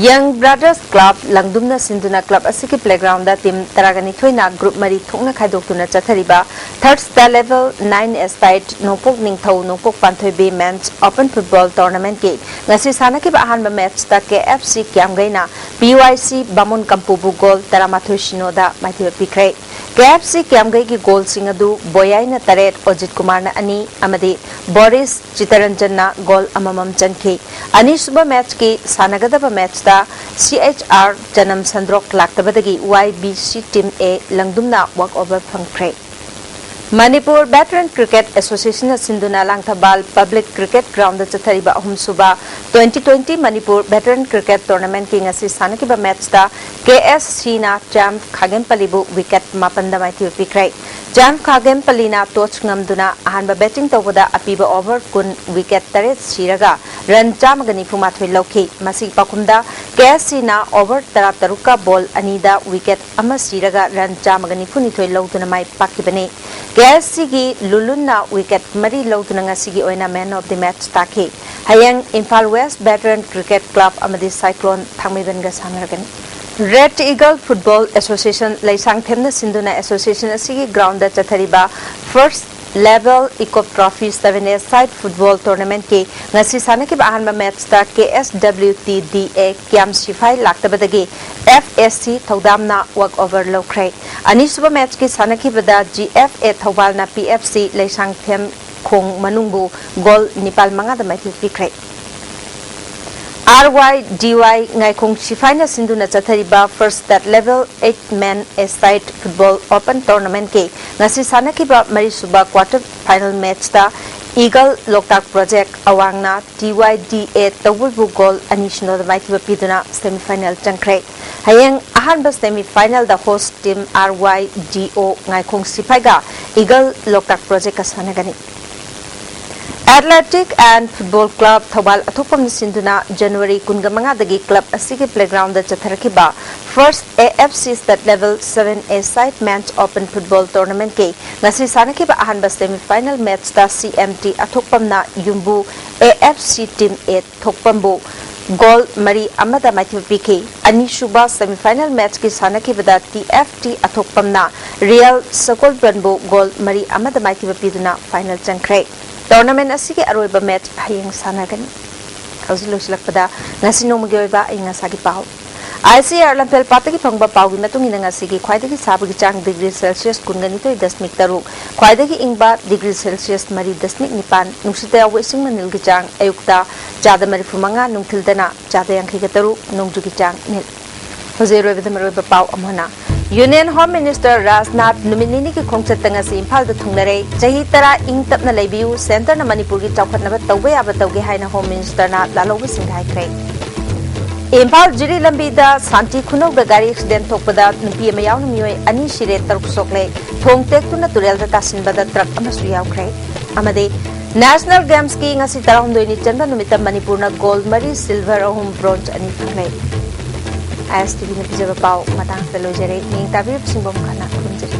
ꯌꯪ ꯕ꯭ꯔꯥꯗꯔꯁ ꯀ꯭ꯂꯕ ꯂꯪꯗꯨꯝꯅ ꯁꯤꯟꯗꯨꯅ ꯀ꯭ꯂꯕ ꯑꯁꯤꯒꯤ ꯄ꯭ꯂꯦꯒ꯭ꯔꯥꯎꯟꯗ ꯇꯤꯝ ꯇꯔꯥꯒ ꯅꯤꯊꯣꯏꯅ ꯒ꯭ꯔꯨꯞ ꯃꯔꯤ ꯊꯣꯛꯅ ꯈꯥꯏꯗꯣꯛꯇꯨꯅ ꯆꯠꯊꯔꯤꯕ ꯊꯥꯔꯠ ꯁ꯭ꯇꯥꯔ ꯂꯦꯚꯦꯜ ꯅꯥꯏꯟ ꯑꯦ ꯁꯥꯏꯠ ꯅꯣꯡꯄꯣꯛ ꯅꯤꯡꯊꯧ ꯅꯣꯡꯄꯣꯛ ꯄꯥꯟꯊꯣꯏꯕꯤ ꯃꯦꯟꯁ ꯑꯣꯄꯟ ꯐꯨꯠꯕꯣꯜ ꯇꯣꯔꯅꯥꯃꯦꯟꯠꯀꯤ ꯉꯁꯤ ꯁꯥꯟꯅꯈꯤꯕ ꯑꯍꯥꯟꯕ ꯃꯦꯆꯇ ꯀꯦ ꯑꯦꯐ ꯁꯤ ꯀ꯭ꯌꯥꯝꯒꯩꯅ ꯄꯤ ꯋꯥꯏ ꯁꯤ ꯕꯥꯃꯨꯟ ꯀꯝꯄꯨꯕꯨ ꯒꯣꯜ ꯇꯔꯥꯃꯥꯊꯣꯏ ꯁꯤꯅꯣꯗ ꯃꯥꯏꯊꯤꯕ ꯄꯤꯈ꯭ꯔꯦ꯫ ꯀꯦ ꯑꯦꯐ ꯁꯤ ꯀ꯭ꯌꯥꯝꯒꯩꯒꯤ ꯒꯣꯜꯁꯤꯡ ꯑꯗꯨ ꯕꯣꯌꯥꯏꯅ ꯇꯔꯦꯠ, ꯑꯣꯖꯤꯠ ꯀꯨꯃꯥꯔꯅ ꯑꯅꯤ ꯑꯃꯗꯤ ꯕꯣꯔꯤꯁ ꯆꯤꯇꯔꯟꯖꯟꯅ ꯒꯣꯜ ꯑꯃꯃꯝ ꯆꯟꯈꯤ꯫ ꯑꯅꯤꯁꯨꯕ ꯃꯦꯆꯀꯤ ꯁꯥꯟꯅꯒꯗꯕ ꯃꯦꯆꯇ ꯁꯤ ꯑꯩꯆ ꯑꯥꯔ ꯆꯅꯝ ꯁꯟꯗ꯭ꯔꯣꯛ ꯂꯥꯛꯇꯕꯗꯒꯤ ꯋꯥꯏ ꯕꯤ ꯁꯤ ꯇꯤꯝ ꯑꯦ ꯂꯪꯗꯨꯝꯅ ꯋꯥꯛ ꯑꯣꯚꯔ ꯐꯪꯈ꯭ꯔꯦ꯫ ꯃꯅꯤꯄꯨꯔ ꯚꯦꯇꯔꯟ ꯀ꯭ꯔꯤꯀꯦꯠ ꯑꯦꯁꯣꯁꯤꯌꯦꯁꯟꯅ ꯁꯤꯟꯗꯨꯅ ꯂꯥꯡꯊꯕꯥꯜ ꯄꯕ꯭ꯂꯤꯛ ꯀ꯭ꯔꯤꯀꯦꯠ ꯒ꯭ꯔꯥꯎꯟꯗ ꯆꯠꯊꯔꯤꯕ ꯑꯍꯨꯝꯁꯨꯕ ꯇ꯭ꯋꯦꯟꯇꯤ ꯇ꯭ꯋꯦꯟꯇꯤ ꯃꯅꯤꯄꯨꯔ ꯚꯦꯇꯔꯟ ꯀ꯭ꯔꯤꯀꯦꯠ ꯇꯣꯔꯅꯥꯃꯦꯟꯠꯀꯤ ꯉꯁꯤ ꯁꯥꯟꯅꯈꯤꯕ ꯃꯦꯆꯇ ꯀꯦ ꯑꯦꯁ ꯁꯤꯅ ꯆꯥꯝ ꯈꯥꯒꯦꯝꯄꯜꯂꯤꯕꯨ ꯋꯤꯀꯦꯠ ꯃꯥꯄꯟꯗ ꯃꯥꯏꯊꯤꯕ ꯄꯤꯈ꯭ꯔꯦ꯫ ꯆꯥꯝ ꯈꯥꯒꯦꯝꯄꯜꯂꯤꯅ ꯇꯣꯁ ꯉꯝꯗꯨꯅ ꯑꯍꯥꯟꯕ ꯕꯦꯇꯤꯡ ꯇꯧꯕꯗ ꯑꯄꯤꯕ ꯑꯣꯚꯔ ꯀꯨꯟ ꯋꯤꯀꯦꯠ ꯇꯔꯦꯠ ꯁꯤꯔꯒ ꯔꯟ ꯆꯥꯝꯃꯒ ꯅꯤꯐꯨ ꯃꯥꯊꯣꯏ ꯂꯧꯈꯤ꯫ ꯃꯁꯤꯒꯤ ꯄꯥꯎꯈꯨꯝꯗ ꯀꯦ ꯑꯦꯁ ꯁꯤꯅ ꯑꯣꯚꯔ ꯇꯔꯥꯇꯔꯨꯛꯀ ꯕꯣꯜ ꯑꯅꯤꯗ ꯋꯤꯀꯦꯠ ꯑꯃ ꯁꯤꯔꯒ ꯔꯟ ꯆꯥꯝꯃꯒ ꯅꯤꯐꯨꯅꯤꯊꯣꯏ ꯂꯧꯗꯨꯅ ꯃꯥꯏ ꯄꯥꯛꯈꯤꯕꯅꯤ꯫ ꯀꯦ ꯑꯦꯁ ꯁꯤꯒꯤ ꯂꯨꯂꯨꯟꯅ ꯋꯤꯀꯦꯠ ꯃꯔꯤ ꯂꯧꯗꯨꯅ ꯉꯁꯤꯒꯤ ꯑꯣꯏꯅ ꯃꯦꯟ ꯑꯣꯐ ꯗꯤ ꯃꯦꯠꯆ ꯇꯥꯈꯤ꯫ ꯍꯌꯦꯡ Imphal west veteran cricket club ꯑꯃꯗꯤ ꯁꯥꯏꯀ꯭ꯂꯣꯟ ꯊꯥꯡꯃꯩꯕꯟꯒ ꯁꯥꯟꯅꯔꯒꯅꯤ꯫ ꯔꯦꯗ ꯏꯒꯜ ꯐꯨꯠꯕꯣꯜ ꯑꯦꯁꯣꯁꯤꯌꯦꯁꯟ ꯂꯩꯁꯥꯡꯊꯦꯝꯅ ꯁꯤꯟꯗꯨꯅ ꯑꯦꯁꯣꯁꯤꯌꯦꯁꯟ ꯑꯁꯤꯒꯤ ꯒ꯭ꯔꯥꯎꯟꯗ ꯆꯠꯊꯔꯤꯕ first level Ikop trophy seven A side football ꯇꯣꯔꯅꯥꯃꯦꯟꯠꯀꯤ ꯉꯁꯤ ꯁꯥꯟꯅꯈꯤꯕ ꯑꯍꯥꯟꯕ ꯃꯦꯠꯆꯇ ꯀꯦ ꯑꯦꯁ ꯗꯕ꯭ꯂꯤꯎ ꯇꯤ ꯗꯤ ꯑꯦ ꯀ꯭ꯌꯥꯝ ꯁꯤꯐꯥꯏ ꯂꯥꯛꯇꯕꯗꯒꯤ ꯑꯦꯐ ꯑꯦ ꯁꯤ ꯊꯧꯗꯥꯝꯅ ꯋꯥꯛ ꯑꯣꯚꯔ ꯂꯧꯈ꯭ꯔꯦ꯫ ꯑꯅꯤꯁꯨꯕ ꯃꯦꯠꯆꯀꯤ ꯁꯥꯟꯅꯈꯤꯕꯗ G F A ꯊꯧꯕꯥꯜꯅ P F C Leishangthem ꯈꯣꯡ ꯃꯅꯨꯡꯕꯨ ꯒꯣꯜ ꯅꯤꯄꯥꯜ ꯃꯉꯥꯗ ꯃꯥꯏꯊꯤꯕ ꯄꯤꯈ꯭ꯔꯦ꯫ ꯑꯥꯔ ꯋꯥꯏ ꯗꯤ ꯋꯥꯏ ꯉꯥꯏꯈꯣꯡ ꯁꯤꯐꯥꯏꯅ ꯁꯤꯟꯗꯨꯅ ꯆꯠꯊꯔꯤꯕ ꯐꯥꯔꯁ ꯁ꯭ꯇꯦꯠ ꯂꯦꯚꯦꯜ ꯑꯩꯠ ꯃꯦꯟ ꯑꯦ ꯁꯥꯏꯠ ꯐꯨꯠꯕꯣꯜ ꯑꯣꯄꯟ ꯇꯣꯔꯅꯥꯃꯦꯟꯠꯀꯤ ꯉꯁꯤ ꯁꯥꯟꯅꯈꯤꯕ ꯃꯔꯤꯁꯨꯕ ꯀ꯭ꯋꯥꯔꯇꯔ ꯐꯥꯏꯅꯦꯜ ꯃꯦꯠꯆꯇ ꯏꯒꯜ ꯂꯣꯛꯇꯥꯛ ꯄ꯭ꯔꯣꯖꯦꯛ ꯑꯋꯥꯡꯅ ꯇꯤ ꯋꯥꯏ ꯗꯤ ꯑꯦ ꯇꯧꯕꯨꯜꯕꯨ ꯒꯣꯜ ꯑꯅꯤ ꯁꯤꯅꯣꯗ ꯃꯥꯏꯊꯤꯕ ꯄꯤꯗꯨꯅ ꯁꯦꯃꯤꯐꯥꯏꯅꯦꯜ ꯆꯪꯈ꯭ꯔꯦ꯫ ꯍꯌꯦꯡ ꯑꯍꯥꯟꯕ ꯁꯦꯃꯤꯐꯥꯏꯅꯦꯜꯗ ꯍꯣꯁ ꯇꯤꯝ ꯑꯥꯔ ꯋꯥꯏ ꯗꯤ ꯑꯣ ꯉꯥꯏꯈꯣꯡ ꯁꯤꯐꯥꯏꯒ ꯏꯒꯜ ꯂꯣꯛꯇꯥꯛ ꯄ꯭ꯔꯣꯖꯦꯛꯀ ꯁꯥꯟꯅꯒꯅꯤ꯫ Athletic and football club Thoubal ꯑꯊꯣꯛꯄꯝꯅ ꯁꯤꯟꯗꯨꯅ ꯖꯅꯋꯥꯔꯤ ꯀꯨꯟꯒ ꯃꯉꯥꯗꯒꯤ ꯀ꯭ꯂꯕ ꯑꯁꯤꯒꯤ ꯄ꯭ꯂꯦꯒ꯭ꯔꯥꯎꯟꯗ ꯆꯠꯊꯔꯛꯈꯤꯕ ꯐꯥꯔꯁ ꯑꯦ ꯑꯦꯐ ꯁꯤ state level seven A side ꯃꯦꯟꯁ open football ꯇꯣꯔꯅꯥꯃꯦꯟꯠꯀꯤ ꯉꯁꯤ ꯁꯥꯟꯅꯈꯤꯕ ꯑꯍꯥꯟꯕ ꯁꯦꯃꯤꯐꯥꯏꯅꯦꯜ ꯃꯦꯠꯆꯇ ꯁꯤ ꯑꯦꯝ ꯇꯤ ꯑꯊꯣꯛꯄꯝꯅ ꯌꯨꯝꯕꯨ A F C team A ꯊꯣꯛꯄꯝꯕꯨ ꯒꯣꯜ ꯃꯔꯤ ꯑꯃꯗ ꯃꯥꯏꯊꯤꯕ ꯄꯤꯈꯤ꯫ ꯑꯅꯤꯁꯨꯕ ꯁꯦꯃꯤꯐꯥꯏꯅꯦꯜ ꯃꯦꯠꯆꯀꯤ ꯁꯥꯟꯅꯈꯤꯕꯗ ꯇꯤ ꯑꯦꯐ ꯇꯤ ꯑꯊꯣꯛꯄꯝꯅ ꯔꯤꯌꯦꯜ ꯁꯒꯣꯜꯕꯟꯕꯨ ꯒꯣꯜ ꯃꯔꯤ ꯑꯃꯗ ꯃꯥꯏꯊꯤꯕ ꯄꯤꯗꯨꯅ ꯐꯥꯏꯅꯦꯜ ꯆꯪꯈ꯭ꯔꯦ꯫ ꯇꯣꯔꯅꯥꯃꯦꯟꯠ ꯑꯁꯤꯒꯤ ꯑꯔꯣꯏꯕ ꯃꯦꯠꯆ ꯍꯌꯦꯡ ꯁꯥꯟꯅꯒꯅꯤ꯫ ꯍꯧꯖꯤꯛ ꯂꯣꯏꯁꯤꯜꯂꯛꯄꯗ ꯉꯁꯤ ꯅꯣꯡꯃꯒꯤ ꯑꯣꯏꯕ ꯑꯏꯪ ꯑꯁꯥꯒꯤ ꯄꯥꯎ꯫ ꯑꯥꯏ ꯁꯤ ꯑꯥꯔ ꯂꯝꯐꯦꯜ ꯄꯥꯠꯇꯒꯤ ꯐꯪꯕ ꯄꯥꯎꯒꯤ ꯃꯇꯨꯡ ꯏꯟꯅ ꯉꯁꯤꯒꯤ ꯈ꯭ꯋꯥꯏꯗꯒꯤ ꯁꯥꯕꯒꯤ ꯆꯥꯡ ꯗꯤꯒ꯭ꯔꯤ ꯁꯦꯜꯁꯤꯌꯁ ꯀꯨꯟꯒ ꯅꯤꯊꯣꯏ ꯗꯁꯃꯤꯛ ꯇꯔꯨꯛ, ꯈ꯭ꯋꯥꯏꯗꯒꯤ ꯏꯪꯕ ꯗꯤꯒ꯭ꯔꯤ ꯁꯦꯜꯁꯤꯌꯁ ꯃꯔꯤ ꯗꯁꯃꯤꯛ ꯅꯤꯄꯥꯟ, ꯅꯨꯡꯁꯤꯠꯇ ꯌꯥꯎꯕ ꯏꯁꯤꯡ ꯃꯅꯤꯜꯒꯤ ꯆꯥꯡ ꯑꯌꯨꯛꯇ ꯆꯥꯗ ꯃꯔꯤꯐꯨ ꯃꯉꯥ, ꯅꯨꯡꯊꯤꯜꯗꯅ ꯆꯥꯗ ꯌꯥꯡꯈꯩꯒ ꯇꯔꯨꯛ, ꯅꯣꯡꯖꯨꯒꯤ ꯆꯥꯡ ꯅꯤꯜ꯫ ꯍꯧꯖꯤꯛ ꯑꯔꯣꯏꯕꯗ ꯃꯔꯨꯑꯣꯏꯕ ꯄꯥꯎ ꯑꯃꯨꯛ ꯍꯟꯅ꯫ ꯌꯨꯅꯤꯌꯟ ꯍꯣꯝ ꯃꯤꯅꯤꯁꯇꯔ ꯔꯥꯖꯅꯥꯊ ꯅꯨꯃꯤꯠ ꯅꯤꯅꯤꯒꯤ ꯈꯣꯡꯆꯠꯇ ꯉꯁꯤ ꯏꯝꯐꯥꯜꯗ ꯊꯨꯡꯂꯔꯦ꯫ ꯆꯍꯤ ꯇꯔꯥ ꯏꯪ ꯇꯞꯅ ꯂꯩꯕꯤꯌꯨ, ꯁꯦꯟꯇꯔꯅ ꯃꯅꯤꯄꯨꯔꯒꯤ ꯆꯥꯎꯈꯠꯅꯕ ꯇꯧꯕ ꯌꯥꯕ ꯇꯧꯒꯦ ꯍꯥꯏꯅ ꯍꯣꯝ ꯃꯤꯅꯤꯁꯇꯔꯅ ꯂꯥꯜꯍꯧꯕꯁꯤꯡꯗ ꯍꯥꯏꯈ꯭ꯔꯦ꯫ ꯏꯝꯐꯥꯜ ꯖꯤꯔꯤ ꯂꯝꯕꯤꯗ ꯁꯥꯟꯇꯤ ꯈꯨꯅꯧꯗ ꯒꯥꯔꯤ ꯑꯦꯛꯁꯤꯗꯦꯟ ꯊꯣꯛꯄꯗ ꯅꯨꯄꯤ ꯑꯃ ꯌꯥꯎꯅ ꯃꯤꯑꯣꯏ ꯑꯅꯤ ꯁꯤꯔꯦ, ꯇꯔꯨꯛ ꯁꯣꯛꯂꯦ꯫ ꯊꯣꯡ ꯇꯦꯛꯇꯨꯅ ꯇꯨꯔꯦꯜꯗ ꯇꯥꯁꯤꯟꯕꯗ ꯇ꯭ꯔꯛ ꯑꯃꯁꯨ ꯌꯥꯎꯈ꯭ꯔꯦ꯫ ꯑꯃꯗꯤ National Gamesꯀꯤ ꯉꯁꯤ ꯇꯔꯥꯍꯨꯝꯗꯣꯏꯅꯤ ꯆꯟꯕ ꯅꯨꯃꯤꯠꯇ ꯃꯅꯤꯄꯨꯔꯅ gold ꯃꯔꯤ, silver ꯑꯍꯨꯝ, bronze ꯑꯅꯤ ꯐꯪꯂꯦ꯫ ISTVꯅ ꯄꯤꯖꯕ ꯄꯥꯎ ꯃꯇꯥꯡꯁꯤꯗ ꯂꯣꯏꯖꯔꯦ꯫ ꯌꯦꯡ ꯇꯥꯕꯤꯔꯤꯕ ꯁꯤꯡꯕꯝ ꯈꯟꯅ ꯈꯨꯔꯨꯝꯖꯔꯤ꯫